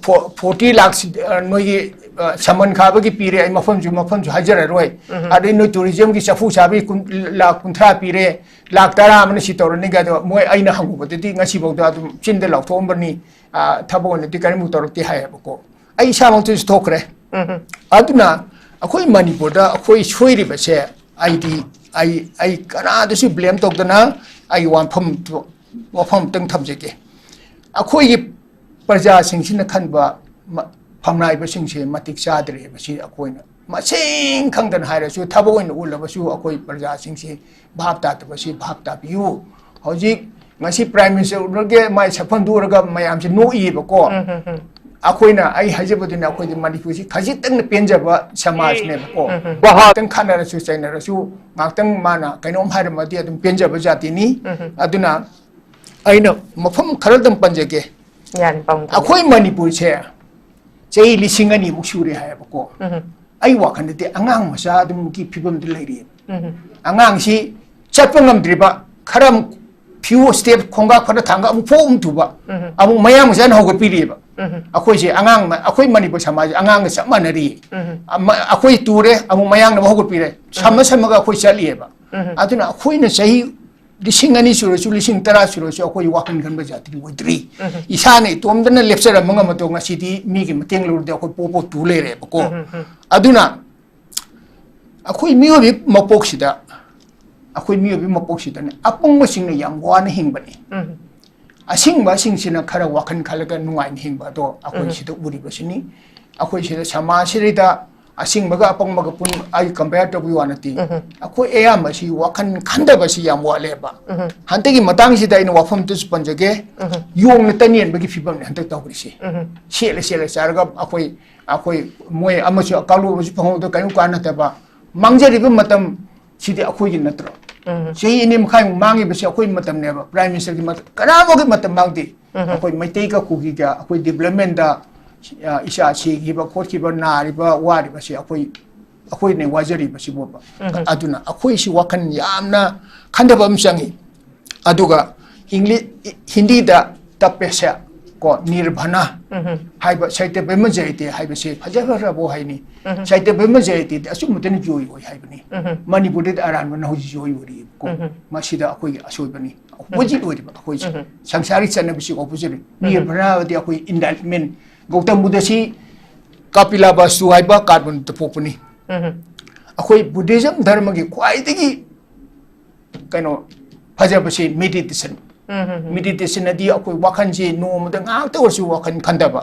ꯐꯣ-, forty ꯂꯥꯛꯁꯤ, ꯑ, ꯅꯣꯏꯒꯤ ꯑ, ꯁꯃꯟ ꯈꯥꯕꯒꯤ ꯄꯤꯔꯦ, ꯑꯩ ꯃꯐꯝꯁꯨ, ꯃꯐꯝꯁꯨ ꯍꯥꯏꯖꯔꯔꯣꯏ꯫ ꯑꯗꯩ ꯅꯣꯏ tourism ꯒꯤ ꯆꯐꯨ ꯁꯥꯕꯒꯤ ꯀꯨꯟ, ꯂꯥꯈ ꯀꯨꯟꯊ꯭ꯔꯥ ꯄꯤꯔꯦ, ꯂꯥꯈ ꯇꯔꯥ ꯑꯃꯅ ꯁꯤ ꯇꯧꯔꯅꯤ ꯀꯥꯏꯗꯣ ꯃꯣꯏ ꯑꯩꯅ ꯍꯪꯉꯨꯕꯗꯗꯤ ꯉꯁꯤꯐꯥꯎꯗ ꯑꯗꯨꯝ ꯆꯤꯟꯗ ꯂꯥꯎꯊꯣꯛꯑꯝꯕꯅꯤ, ꯑ, ꯊꯕꯛ ꯑꯣꯏꯅꯗꯤ ꯀꯔꯤꯝꯐꯥꯎ ꯇꯧꯔꯛꯇꯦ ꯍꯥꯏꯌꯦꯕꯀꯣ꯫ ꯑꯩ ꯏꯁꯥꯃꯛꯇꯁꯨ ꯊꯣꯛꯈ꯭ꯔꯦ꯫ ꯑꯗꯨꯅ ꯑꯩꯈꯣꯏ ꯃꯅꯤꯄꯨꯔꯗ ꯑꯩꯈꯣꯏ ꯁꯣꯏꯔꯤꯕꯁꯦ, ꯑꯩꯗꯤ, ꯑꯩ, ꯑꯩ ꯀꯅꯥꯗꯁꯨ blame ꯇꯧꯗꯅ ꯑꯩ ꯋꯥꯐꯝ, ꯋꯥꯐꯝ ꯑꯝꯇꯪ ꯊꯝꯖꯒꯦ꯫ ꯑꯩꯈꯣꯏꯒꯤ ꯄ꯭ꯔꯖꯥꯁꯤꯡꯁꯤꯅ ꯈꯟꯕ ꯃ-, ꯐꯝꯅꯥꯏꯕꯁꯤꯡꯁꯦ ꯃꯇꯤꯛ ꯆꯥꯗ꯭ꯔꯦ꯫ ꯃꯁꯤ ꯑꯩꯈꯣꯏꯅ ꯃꯁꯤꯡ ꯈꯪꯗꯅ ꯍꯥꯏꯔꯁꯨ, ꯊꯕꯛ ꯑꯣꯏꯅ ꯎꯠꯂꯕꯁꯨ ꯑꯩꯈꯣꯏ ꯄ꯭ꯔꯖꯥꯁꯤꯡꯁꯦ ꯚꯥꯞ ꯇꯥꯗꯕꯁꯤ ꯚꯥꯞ ꯇꯥꯕꯤꯌꯨ꯫ ꯍꯧꯖꯤꯛ ꯉꯁꯤ Prime Minister ꯎꯔꯒꯦ ꯃꯥꯏ ꯁꯛꯐꯝꯗꯨ ꯎꯔꯒ ꯃꯌꯥꯝꯁꯦ ꯅꯣꯛꯏꯌꯦꯕꯀꯣ꯫ ꯑꯩꯈꯣꯏꯅ, ꯑꯩ ꯍꯥꯏꯖꯕꯗꯨꯅ ꯑꯩꯈꯣꯏꯗꯤ ꯃꯅꯤꯄꯨꯔꯁꯤ ꯈꯖꯤꯛꯇꯪꯅ ꯄꯦꯟꯖꯕ ꯁꯃꯥꯖꯅꯦꯕꯀꯣ꯫ ꯉꯥꯛꯇꯪ ꯈꯠꯅꯔꯁꯨ ꯆꯩꯅꯔꯁꯨ, ꯉꯥꯛꯇꯪ ꯃꯥꯅ ꯀꯩꯅꯣꯝ ꯍꯥꯏꯔꯝꯃꯗꯤ ꯑꯗꯨꯝ ꯄꯦꯟꯖꯕ ꯖꯥꯇꯤꯅꯤ꯫ ꯑꯗꯨꯅ ꯑꯩꯅ ꯃꯐꯝ ꯈꯔꯗꯪ ꯄꯟꯖꯒꯦ꯫ ꯌꯥꯅꯤ, ꯄꯥꯎ ꯇꯝꯕꯤꯌꯨ꯫ ꯑꯩꯈꯣꯏ ꯃꯅꯤꯄꯨꯔꯁꯦ ꯆꯍꯤ ꯂꯤꯁꯤꯡ ꯑꯅꯤꯃꯨꯛ ꯁꯨꯔꯦ ꯍꯥꯏꯌꯦꯕꯀꯣ꯫ ꯑꯩ ꯋꯥꯈꯜꯗꯗꯤ ꯑꯉꯥꯡ ꯃꯆꯥ ꯑꯗꯨꯃꯨꯛꯀꯤ ꯐꯤꯕꯝꯗ ꯂꯩꯔꯤꯑꯕ꯫ ꯑꯉꯥꯡꯁꯤ ꯆꯠꯄ ꯉꯝꯗ꯭ꯔꯤꯕ, ꯈꯔ ꯑꯃꯨꯛ few step ꯈꯣꯡꯒꯥ ꯈꯔ ꯊꯥꯡꯒ ꯑꯃꯨꯛ ꯐꯣꯛ ꯑꯃꯨꯛ ꯇꯨꯕ, ꯑꯃꯨꯛ ꯃꯌꯥꯡ ꯃꯆꯥꯅ ꯍꯧꯒꯠꯄꯤꯔꯤꯑꯕ꯫ ꯑꯩꯈꯣꯏꯁꯦ ꯑꯉꯥꯡ ꯃ-, ꯑꯩꯈꯣꯏ ꯃꯅꯤꯄꯨꯔ ꯁꯃꯥꯖꯁꯦ ꯑꯉꯥꯡꯒ ꯆꯞ ꯃꯥꯟꯅꯔꯤ꯫ ꯑꯃ-, ꯑꯩꯈꯣꯏ ꯇꯨꯔꯦ, ꯑꯃꯨꯛ ꯃꯌꯥꯡꯅ ꯑꯃꯨꯛ ꯍꯧꯒꯠꯄꯤꯔꯦ, ꯁꯝꯃ ꯁꯝꯃꯒ ꯑꯩꯈꯣꯏ ꯆꯠꯂꯤꯑꯕ꯫ ꯑꯗꯨꯅ ꯑꯩꯈꯣꯏꯅ ꯆꯍꯤ ꯂꯤꯁꯤꯡ ꯑꯅꯤ ꯁꯨꯔꯁꯨ, ꯂꯤꯁꯤꯡ ꯇꯔꯥ ꯁꯨꯔꯁꯨ ꯑꯩꯈꯣꯏ ꯋꯥꯈꯜ ꯈꯟꯕ ꯖꯥꯇꯤꯗꯤ ꯑꯣꯏꯗ꯭ꯔꯤ꯫ ꯏꯁꯥꯅ ꯏꯇꯣꯝꯗꯅ ꯂꯦꯞꯆꯔꯝꯕ ꯉꯝꯕꯗꯣ ꯉꯁꯤꯗꯤ ꯃꯤꯒꯤ ꯃꯇꯦꯡ ꯂꯧꯔꯗꯤ ꯑꯩꯈꯣꯏ ꯄꯣꯞ ꯄꯣꯞ ꯇꯨ ꯂꯩꯔꯦꯕꯀꯣ꯫ ꯑꯗꯨꯅ ꯑꯩꯈꯣꯏ ꯃꯤꯑꯣꯏꯕꯒꯤ ꯃꯄꯣꯛꯁꯤꯗ, ꯑꯩꯈꯣꯏ ꯃꯤꯑꯣꯏꯕꯒꯤ ꯃꯄꯣꯛꯁꯤꯗꯅꯦ ꯑꯄꯪꯕꯁꯤꯡꯅ ꯌꯥꯝ ꯋꯥꯅ ꯍꯤꯡꯕꯅꯤ꯫ ꯑꯁꯤꯡꯕꯁꯤꯡꯁꯤꯅ ꯈꯔ ꯋꯥꯈꯜ ꯈꯜꯂꯒ ꯅꯨꯡꯉꯥꯏꯅ ꯍꯤꯡꯕ ꯑꯗꯣ ꯑꯩꯈꯣꯏ ꯁꯤꯗ ꯎꯔꯤꯕꯁꯤꯅꯤ꯫ ꯑꯩꯈꯣꯏ ꯁꯤꯗ ꯁꯃꯥꯖꯁꯤꯗ ꯑꯁꯤꯡꯕꯒ ꯑꯄꯪꯕꯒ ꯄꯨꯟ-, ꯑꯩ compare ꯇꯧꯕꯒꯤ ꯋꯥ ꯅꯠꯇꯦ꯫ ꯑꯩꯈꯣꯏ ꯑꯌꯥꯝꯕꯁꯤ ꯋꯥꯈꯜ ꯈꯟꯗꯕꯁꯤ ꯌꯥꯝ ꯋꯥꯠꯂꯦꯕ꯫ ꯍꯟꯗꯛꯀꯤ ꯃꯇꯥꯡꯁꯤꯗ ꯑꯩꯅ ꯋꯥꯐꯝ ꯑꯃꯇꯁꯨ ꯄꯟꯖꯒꯦ꯫ ꯌꯣꯡꯅ ꯇꯟ ꯌꯦꯟꯕꯒꯤ ꯐꯤꯕꯝꯅꯤ ꯍꯟꯗꯛ ꯇꯧꯔꯤꯁꯤ꯫ ꯁꯦꯠꯂ ꯁꯦꯠꯂ ꯆꯥꯔꯒ ꯑꯩꯈꯣꯏ, ꯑꯩꯈꯣꯏ ꯃꯣꯏ ꯑꯃꯁꯨ ꯀꯥꯡꯂꯨꯞ ꯑꯃꯁꯨ ꯐꯪꯍꯧꯗ ꯀꯔꯤꯝ ꯀꯥꯟꯅꯗꯕ ꯃꯥꯡꯖꯔꯤꯕ ꯃꯇꯝ ꯁꯤꯗꯤ ꯑꯩꯈꯣꯏꯒꯤ ꯅꯠꯇ꯭ꯔꯣ? ꯆꯍꯤ ꯑꯅꯤ ꯃꯈꯥꯏꯃꯨꯛ ꯃꯥꯡꯉꯤꯕꯁꯤ ꯑꯩꯈꯣꯏ ꯃꯇꯝꯅꯦꯕ꯫ Prime Minister ꯒꯤ ꯃꯇꯝ, ꯀꯅꯥꯃꯒꯤ ꯃꯇꯝ ꯃꯥꯡꯗꯦ꯫ ꯑꯩꯈꯣꯏ ꯃꯩꯇꯩꯒ ꯀꯨꯀꯤꯒ ꯑꯩꯈꯣꯏ development ꯇ, ꯑ, ꯏꯆꯥ ꯁꯤꯈꯤꯕ ꯈꯣꯠꯈꯤꯕ ꯅꯥꯔꯤꯕ ꯋꯥꯔꯤꯕꯁꯤ ꯑꯩꯈꯣꯏ, ꯑꯩꯈꯣꯏꯅ ꯋꯥꯖꯔꯤꯕꯁꯤꯕꯣꯕ꯫ ꯑꯗꯨꯅ ꯑꯩꯈꯣꯏꯁꯤ ꯋꯥꯈꯜ ꯌꯥꯝꯅ ꯈꯟꯊꯕ ꯑꯃ ꯆꯪꯉꯤ꯫ ꯑꯗꯨꯒ English, ꯍꯤꯟꯗꯤꯗ ꯇꯞꯄꯦꯁꯦ ꯀꯣ, ꯅꯤꯔꯚꯅ ꯎꯝ꯫ ꯍꯥꯏꯕ ꯁꯥꯍꯤꯇ꯭ꯌ ꯕ꯭ꯔꯍ꯭ꯃ ꯖꯌꯇꯤ ꯍꯥꯏꯕꯁꯦ ꯐꯖꯈ꯭ꯔꯕ ꯋꯥꯍꯩꯅꯤ꯫ ꯎꯝ꯫ ꯁꯥꯍꯤꯇ꯭ꯌ ꯕ꯭ꯔꯍ꯭ꯃ ꯖꯌꯇꯤꯗꯤ ꯑꯆꯨꯝꯕꯗꯅ ꯖꯣꯏ ꯑꯣꯏ ꯍꯥꯏꯕꯅꯤ꯫ ꯎꯝ꯫ ꯃꯅꯤꯄꯨꯔꯗꯗꯤ ꯑꯔꯥꯟꯕꯅ ꯍꯧꯖꯤꯛ ꯖꯣꯏ ꯑꯣꯏꯔꯤꯕꯀꯣ꯫ ꯎꯝ꯫ ꯃꯁꯤꯗ ꯑꯩꯈꯣꯏꯒꯤ ꯑꯁꯣꯏꯕꯅꯤ꯫ ꯑꯣꯄꯣꯖꯤꯠ ꯑꯣꯏꯔꯤꯕ ꯑꯩꯈꯣꯏꯁꯦ꯫ ꯎꯝ꯫ ꯁꯪꯁꯥꯔꯒꯤ ꯆꯠꯅꯕꯤꯁꯤ ꯑꯣꯄꯣꯖꯤꯠꯅꯤ꯫ ꯎꯝ꯫ ꯅꯤꯔꯚꯅꯗꯤ ꯑꯩꯈꯣꯏ ꯏꯟꯂꯥꯏꯠꯃꯦꯟ꯫ ꯒꯧꯇꯝ ꯕꯨꯙꯁꯤ ꯀꯄꯤꯂꯥꯕꯥꯁꯇꯨ ꯍꯥꯏꯕ ꯀꯥꯠꯃꯟꯗꯨꯗ ꯄꯣꯛꯄꯅꯤ꯫ ꯎꯝ꯫ ꯑꯩꯈꯣꯏ ꯕꯨꯙꯤꯖꯝ ꯙꯔꯃꯒꯤ ꯈ꯭ꯋꯥꯏꯗꯒꯤ ꯀꯩꯅꯣ ꯐꯖꯕꯁꯤ ꯃꯦꯗꯤꯇꯦꯁꯟ꯫ ꯎꯝ, ꯎꯝ, ꯎꯝ꯫ ꯃꯦꯗꯤꯇꯦꯁꯟ ꯑꯗꯤ ꯑꯩꯈꯣꯏ ꯋꯥꯈꯜꯁꯤ ꯅꯣꯡꯃꯗ ꯉꯥꯏꯍꯥꯛꯇ ꯑꯣꯏꯔꯁꯨ ꯋꯥꯈꯜ ꯈꯟꯊꯕ꯫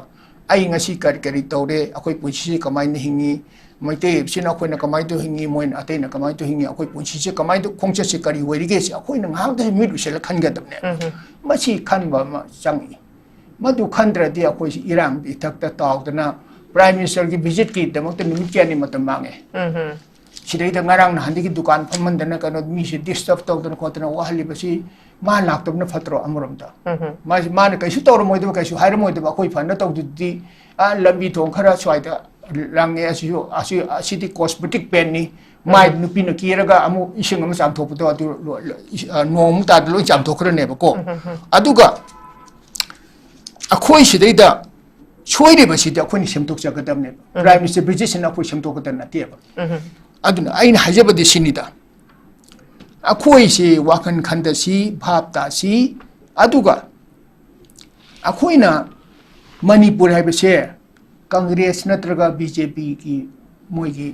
ꯑꯩ ꯉꯁꯤ ꯀꯔꯤ ꯀꯔꯤ ꯇꯧꯔꯦ? ꯑꯩꯈꯣꯏ ꯄꯨꯟꯁꯤꯁꯤ ꯀꯃꯥꯏꯅ ꯍꯤꯡꯉꯤ? ꯃꯩꯇꯩ ꯍꯥꯏꯕꯁꯤꯅ ꯑꯩꯈꯣꯏꯅ ꯀꯃꯥꯏꯅ ꯇꯧ ꯍꯤꯡꯉꯤ? ꯃꯣꯏꯅ ꯑꯇꯩꯅ ꯀꯃꯥꯏꯅ ꯇꯧ ꯍꯤꯡꯉꯤ? ꯑꯩꯈꯣꯏ ꯄꯨꯟꯁꯤꯁꯦ ꯀꯃꯥꯏꯅ ꯇꯧ, ꯈꯣꯡꯆꯠꯁꯦ ꯀꯔꯤ ꯑꯣꯏꯔꯤꯒꯦ? ꯁꯤ ꯑꯩꯈꯣꯏꯅ ꯉꯥꯏꯍꯥꯛꯇ ꯃꯤꯠ ꯎꯏꯁꯤꯜꯂ ꯈꯟꯒꯗꯕꯅꯦ꯫ ꯎꯝ, ꯎꯝ꯫ ꯃꯁꯤ ꯈꯟꯕ ꯑꯃ ꯆꯪꯉꯤ꯫ ꯃꯗꯨ ꯈꯟꯗ꯭ꯔꯗꯤ ꯑꯩꯈꯣꯏꯁꯤ ꯏꯔꯥꯡꯒꯤ ꯏꯊꯛꯇ ꯇꯥꯎꯗꯅ Prime Ministerꯒꯤ visitꯀꯤꯗꯃꯛꯇ ꯅꯨꯃꯤꯠ ꯀꯌꯥꯅꯤ ꯃꯇꯝ ꯃꯥꯡꯉꯦ꯫ ꯎꯝ, ꯎꯝ꯫ ꯁꯤꯗꯩꯗ ꯉꯔꯥꯡ ꯅꯍꯥꯟꯗꯒꯤ ꯗꯨꯀꯥꯟ ꯐꯝꯍꯟꯗꯅ ꯀꯩꯅꯣ ꯃꯤꯁꯦ disturb ꯇꯧꯗꯅ ꯈꯣꯠꯇꯅ ꯋꯥꯍꯜꯂꯤꯕꯁꯤ ꯃꯥ ꯂꯥꯛꯇꯕꯅ ꯐꯠꯇ꯭ꯔꯣ ꯑꯃꯔꯣꯝꯗ? ꯎꯝ, ꯎꯝ꯫ ꯃꯥꯁꯤ, ꯃꯥꯅ ꯀꯩꯁꯨ ꯇꯧꯔꯝꯃꯣꯏꯗꯕ, ꯀꯩꯁꯨ ꯍꯥꯏꯔꯝꯃꯣꯏꯗꯕ, ꯑꯩꯈꯣꯏ ꯐꯅ ꯇꯧꯗꯗꯤ, ꯑꯥ, ꯂꯝꯕꯤ ꯊꯣꯡ ꯈꯔ ꯁ꯭ꯋꯥꯏꯗ ꯂꯪꯉꯦ, ꯑꯁꯤꯁꯨ, ꯑꯁꯤ, ꯑꯁꯤꯗꯤ cosmetic paintꯅꯤ, ꯃꯥꯏ ꯎꯝ꯫ ꯅꯨꯄꯤꯅ ꯀꯦꯔꯒ ꯑꯃꯨꯛ ꯏꯁꯤꯡ ꯑꯃ ꯆꯥꯝꯊꯣꯛꯄꯗꯣ ꯑꯗꯨ ꯂꯣ-, ꯂꯣ-, ꯏꯁ-, ꯑ, ꯅꯣꯡ ꯑꯃꯨꯛ ꯇꯥꯗ ꯂꯣꯏ ꯆꯥꯝꯊꯣꯛꯈ꯭ꯔꯅꯦꯕꯀꯣ꯫ ꯎꯝ, ꯎꯝ, ꯎꯝ꯫ ꯑꯗꯨꯒ ꯑꯩꯈꯣꯏ ꯁꯤꯗꯩꯗ ꯁꯣꯏꯔꯤꯕꯁꯤꯗꯤ ꯑꯩꯈꯣꯏꯅ ꯁꯦꯝꯗꯣꯛꯆꯒꯗꯕꯅꯦꯕ꯫ ꯎꯝ꯫ Prime Minister ꯕ꯭ꯔꯤꯖꯤꯠꯁꯤꯅ ꯑꯩꯈꯣꯏ ꯁꯦꯝꯗꯣꯛꯀꯗꯕ ꯅꯠꯇꯦꯕ꯫ ꯎꯝ꯫ ꯑꯗꯨꯅ ꯑꯩꯅ ꯍꯥꯏꯖꯕꯗꯤ ꯁꯤꯅꯤꯗ, ꯑꯩꯈꯣꯏꯁꯤ ꯋꯥꯈꯜ ꯈꯟꯗꯁꯤ, ꯚꯥꯞ ꯇꯥꯁꯤ, ꯑꯗꯨꯒ ꯑꯩꯈꯣꯏꯅ ꯃꯅꯤꯄꯨꯔ ꯍꯥꯏꯕꯁꯦ ꯀꯪꯒ꯭ꯔꯦꯁ ꯅꯠꯇ꯭ꯔꯒ BJPꯒꯤ ꯃꯣꯏꯒꯤ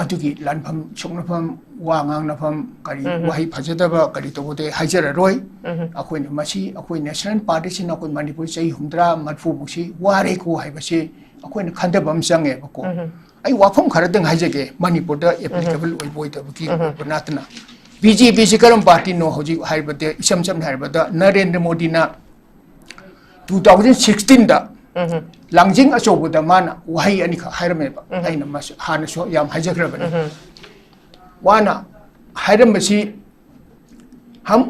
ꯑꯗꯨꯒꯤ ꯂꯥꯟꯐꯝ ꯁꯣꯛꯅꯐꯝ, ꯋꯥ ꯉꯥꯡꯅꯐꯝ, ꯀꯔꯤ ꯎꯝ, ꯎꯝ꯫ ꯋꯥꯍꯩ ꯐꯖꯗꯕ ꯀꯔꯤ ꯇꯧꯕꯗꯤ ꯍꯥꯏꯖꯔꯔꯣꯏ꯫ ꯎꯝ, ꯎꯝ꯫ ꯑꯩꯈꯣꯏꯅ ꯃꯁꯤ, ꯑꯩꯈꯣꯏ National Partyꯁꯤꯅ ꯑꯩꯈꯣꯏ ꯃꯅꯤꯄꯨꯔ ꯆꯍꯤ ꯍꯨꯝꯗ꯭ꯔꯥ ꯃꯔꯤꯐꯨꯃꯨꯛꯁꯤ ꯋꯥꯔꯦꯀꯣ ꯍꯥꯏꯕꯁꯤ ꯑꯩꯈꯣꯏꯅ ꯈꯟꯊꯕ ꯑꯃ ꯆꯪꯉꯦꯕꯀꯣ꯫ ꯎꯝ, ꯎꯝ꯫ ꯑꯩ ꯋꯥꯐꯝ ꯈꯔꯗꯪ ꯍꯥꯏꯖꯒꯦ, ꯃꯅꯤꯄꯨꯔꯗ ꯎꯝ, ꯎꯝ꯫ Applicable ꯑꯣꯏꯕ ꯑꯣꯏꯗꯕꯒꯤ ꯎꯝ, ꯎꯝ꯫ ꯑꯣꯏꯕ ꯅꯠꯇꯅ꯫ BJPꯁꯤ ꯀꯔꯝꯕ partyꯅꯣ? ꯍꯧꯖꯤꯛ ꯍꯥꯏꯔꯕꯗ, ꯏꯁꯝ ꯁꯝꯅ ꯍꯥꯏꯔꯕꯗ, ꯅꯔꯦꯟꯗ꯭ꯔ ꯃꯣꯗꯤꯅ two thousand sixteenꯗ ꯎꯝ, ꯎꯝ꯫ ꯂꯥꯡꯖꯤꯡ ꯑꯆꯧꯕꯗ ꯃꯥꯅ ꯋꯥꯍꯩ ꯑꯅꯤꯈꯛ ꯍꯥꯏꯔꯝꯃꯦꯕ꯫ ꯎꯝ꯫ ꯑꯩꯅ ꯃꯁꯤ ꯍꯥꯟꯅꯁꯨ ꯌꯥꯝ ꯍꯥꯏꯖꯈ꯭ꯔꯕꯅꯤ꯫ ꯎꯝ꯫ ꯃꯥꯅ ꯍꯥꯏꯔꯝꯕꯁꯤ, "हम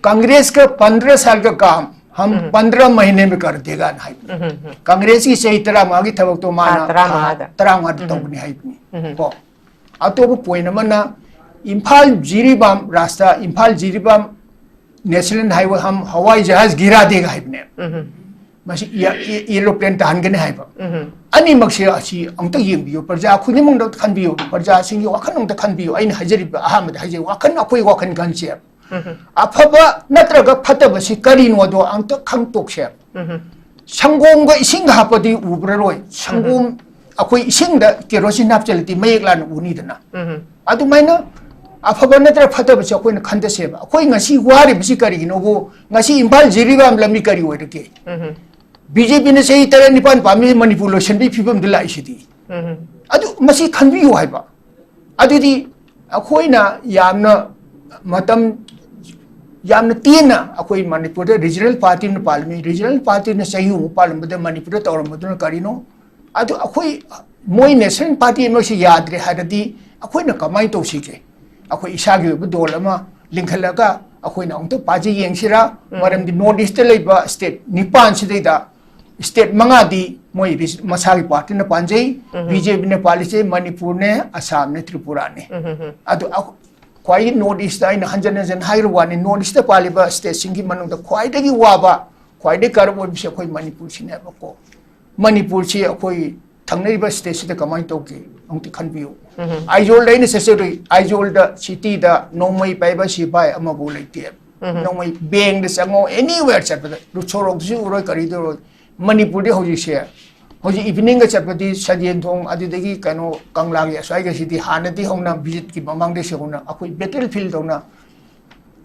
कांग्रेस का पन्द्रह साल का काम हम ꯎꯝ꯫ पन्द्रह महीने में कर देगा" ꯍꯥꯏꯕꯅꯤ꯫ ꯎꯝ, ꯎꯝ, ꯎꯝ꯫ ꯀꯪꯒ꯭ꯔꯦꯁꯀꯤ ꯆꯍꯤ ꯇꯔꯥꯃꯉꯥꯒꯤ ꯊꯕꯛꯇꯣ ꯃꯥꯅ ꯊꯥ ꯊꯥ ꯇꯔꯥꯃꯉꯥꯗ꯫ ꯇꯔꯥꯃꯉꯥꯗ ꯎꯝ꯫ ꯇꯧꯒꯅꯤ ꯍꯥꯏꯕꯅꯤ꯫ ꯎꯝ꯫ ꯀꯣ꯫ ꯑꯇꯣꯞꯄ point ꯑꯃꯅ, "ꯏꯝꯐꯥꯜ ꯖꯤꯔꯤꯕꯥꯝ ꯔꯥꯁꯇ, ꯏꯝꯐꯥꯜ ꯖꯤꯔꯤꯕꯥꯝ National Highway हम हवाई जहाज गिरा देगा" ꯍꯥꯏꯕꯅꯦ꯫ ꯎꯝ꯫ ꯃꯁꯤ ꯌꯦꯂꯣ ꯄꯦꯟ ꯇꯥꯍꯟꯒꯅꯤ ꯍꯥꯏꯕ꯫ ꯑꯅꯤꯃꯛꯁꯦ ꯑꯁꯤ ꯑꯃꯨꯛꯇ ꯌꯦꯡꯕꯤꯌꯨ, ꯄ꯭ꯔꯖꯥ ꯈꯨꯗꯤꯡꯃꯛꯇ ꯈꯟꯕꯤꯌꯨ, ꯄ꯭ꯔꯖꯥꯁꯤꯡꯒꯤ ꯋꯥꯈꯜ ꯑꯃꯨꯛꯇ ꯈꯟꯕꯤꯌꯨ꯫ ꯑꯩꯅ ꯍꯥꯏꯖꯔꯤꯕ ꯑꯍꯥꯟꯕꯗ ꯍꯥꯏꯖꯩ, ꯋꯥꯈꯜ, ꯑꯩꯈꯣꯏ ꯋꯥꯈꯜ ꯈꯟꯁꯦ꯫ ꯑꯐꯕ ꯅꯠꯇ꯭ꯔꯒ ꯐꯠꯇꯕꯁꯤ ꯀꯔꯤꯅꯣꯗꯣ ꯑꯝꯇ ꯈꯪꯇꯣꯛꯁꯦ꯫ ꯁꯪꯒꯣꯝꯒ ꯏꯁꯤꯡꯒ ꯍꯥꯞꯄꯗꯤ ꯎꯕ꯭ꯔꯔꯣꯏ꯫ ꯁꯪꯒꯣꯝ, ꯑꯩꯈꯣꯏ ꯏꯁꯤꯡꯗ ꯀꯦꯔꯣꯁꯤꯟ ꯍꯥꯞꯆꯤꯜꯂꯗꯤ ꯃꯌꯦꯛ ꯂꯥꯅ ꯎꯅꯤꯗꯅ꯫ ꯑꯗꯨꯃꯥꯏꯅ ꯑꯐꯕ ꯅꯠꯇ꯭ꯔ ꯐꯠꯇꯕꯁꯦ ꯑꯩꯈꯣꯏꯅ ꯈꯟꯗꯁꯦꯕ꯫ ꯑꯩꯈꯣꯏ ꯉꯁꯤ ꯋꯥꯔꯤꯕꯁꯤ ꯀꯔꯤꯒꯤꯅꯣꯕꯨ? ꯉꯁꯤ ꯏꯝꯐꯥꯜ ꯖꯤꯔꯤꯕꯥꯝ ꯂꯝꯕꯤ ꯀꯔꯤ ꯑꯣꯏꯔꯒꯦ? ꯕꯤ ꯖꯦ ꯄꯤꯅ ꯆꯍꯤ ꯇꯔꯦꯠ ꯅꯤꯄꯥꯟ ꯄꯥꯝꯃꯤ, ꯃꯅꯤꯄꯨꯔ ꯂꯣꯏꯁꯤꯟꯕꯒꯤ ꯐꯤꯕꯝꯗ ꯂꯥꯛꯏꯁꯤꯗꯤ꯫ ꯑꯗꯨ ꯃꯁꯤ ꯈꯟꯕꯤꯌꯨ ꯍꯥꯏꯕ꯫ ꯑꯗꯨꯗꯤ ꯑꯩꯈꯣꯏꯅ ꯌꯥꯝꯅ ꯃꯇꯝ ꯌꯥꯝꯅ ꯇꯦꯟꯅ ꯑꯩꯈꯣꯏ ꯃꯅꯤꯄꯨꯔꯗ ꯔꯤꯖꯅꯦꯜ ꯄꯥꯔꯇꯤ ꯑꯃ ꯄꯥꯜꯂꯝꯃꯤ꯫ ꯔꯤꯖꯅꯦꯜ ꯄꯥꯔꯇꯤꯅ ꯆꯍꯤ ꯑꯃ ꯄꯥꯜꯂꯝꯕꯗ ꯃꯅꯤꯄꯨꯔꯗ ꯇꯧꯔꯝꯕꯗꯨꯅ ꯀꯔꯤꯅꯣ? ꯑꯗꯨ ꯑꯩꯈꯣꯏ, ꯃꯣꯏ ꯅꯦꯁꯅꯦꯜ ꯄꯥꯔꯇꯤ ꯑꯃꯁꯤ ꯌꯥꯗ꯭ꯔꯦ ꯍꯥꯏꯔꯗꯤ ꯑꯩꯈꯣꯏꯅ ꯀꯃꯥꯏꯅ ꯇꯧꯁꯤꯒꯦ? ꯑꯩꯈꯣꯏ ꯏꯁꯥꯒꯤ ꯑꯣꯏꯕ ꯗꯣꯜ ꯑꯃ ꯂꯤꯡꯈꯠꯂꯒ ꯑꯩꯈꯣꯏꯅ ꯑꯃꯨꯛꯇ ꯄꯥꯖ ꯌꯦꯡꯁꯤꯔꯥ? ꯃꯔꯝꯗꯤ ꯅꯣꯔꯠ ꯏꯁꯇ ꯂꯩꯕ ꯁ꯭ꯇꯦꯠ ꯅꯤꯄꯥꯟꯁꯤꯗꯩꯗ ꯁ꯭ꯇꯦꯠ ꯃꯉꯥꯗꯤ ꯃꯣꯏ ꯔꯤꯖ-, ꯃꯁꯥꯒꯤ ꯄꯥꯔꯇꯤꯅ ꯄꯥꯟꯖꯩ꯫ ꯕꯤ ꯖꯦ ꯄꯤꯅ ꯄꯥꯜꯂꯤꯁꯦ ꯃꯅꯤꯄꯨꯔꯅꯦ, ꯑꯁꯥꯝꯅꯦ, ꯇ꯭ꯔꯤꯄꯨꯔꯥꯅꯦ꯫ ꯑꯗꯨ ꯑ-, ꯈ꯭ꯋꯥꯏꯗꯒꯤ ꯅꯣꯔꯠ ꯏꯁꯇ ꯑꯩꯅ ꯍꯟꯖꯟ ꯍꯟꯖꯟ ꯍꯥꯏꯔꯤꯕ ꯋꯥꯅꯤ, ꯅꯣꯔꯠ ꯏꯁꯇ ꯄꯥꯜꯂꯤꯕ ꯁ꯭ꯇꯦꯠꯁꯤꯡꯒꯤ ꯃꯅꯨꯡꯗ ꯈ꯭ꯋꯥꯏꯗꯒꯤ ꯋꯥꯕ, ꯈ꯭ꯋꯥꯏꯗꯒꯤ ꯀꯔꯞ ꯑꯣꯏꯕꯁꯤ ꯑꯩꯈꯣꯏ ꯃꯅꯤꯄꯨꯔꯁꯤꯅꯦꯕꯀꯣ꯫ ꯃꯅꯤꯄꯨꯔꯁꯤ ꯑꯩꯈꯣꯏ ꯊꯪꯅꯔꯤꯕ ꯁ꯭ꯇꯦꯠꯁꯤꯗ ꯀꯃꯥꯏꯅ ꯇꯧꯒꯦ ꯑꯃꯨꯛꯇ ꯈꯟꯕꯤꯌꯨ꯫ ꯑꯥꯏꯖꯣꯜꯗ ꯑꯩꯅ ꯆꯠꯆꯔꯨꯏ, ꯑꯥꯏꯖꯣꯜꯗ ꯁꯤꯇꯤꯗ ꯅꯣꯡꯃꯩ ꯄꯥꯏꯕ ꯁꯤꯐꯥꯏ ꯑꯃꯐꯥꯎ ꯂꯩꯇꯦ꯫ ꯅꯣꯡꯃꯩ ꯕꯦꯡꯗ ꯆꯪꯉꯣ, ꯑꯦꯅꯤꯋꯦꯔ ꯆꯠꯄꯗ, ꯁꯣꯔꯣꯛꯇꯁꯨ ꯎꯔꯣꯏ, ꯀꯔꯤꯗ ꯎꯔꯣꯏ꯫ ꯃꯅꯤꯄꯨꯔꯗꯤ ꯍꯧꯖꯤꯛꯁꯦ, ꯍꯧꯖꯤꯛ ꯏꯚꯤꯅꯤꯡꯒ ꯆꯠꯄꯗꯤ ꯁꯖꯦꯟꯊꯣꯡ, ꯑꯗꯨꯗꯒꯤ ꯀꯩꯅꯣ, ꯀꯪꯂꯥꯒꯤ ꯑꯁ꯭ꯋꯥꯏꯒꯁꯤꯗꯤ ꯍꯥꯟꯅꯗꯤ ꯍꯧꯅ ꯚꯤꯖꯤꯠꯀꯤ ꯃꯃꯥꯡꯗꯩ ꯍꯧꯅ ꯑꯩꯈꯣꯏ ꯕꯦꯇꯜ ꯐꯤꯜ ꯇꯧꯅ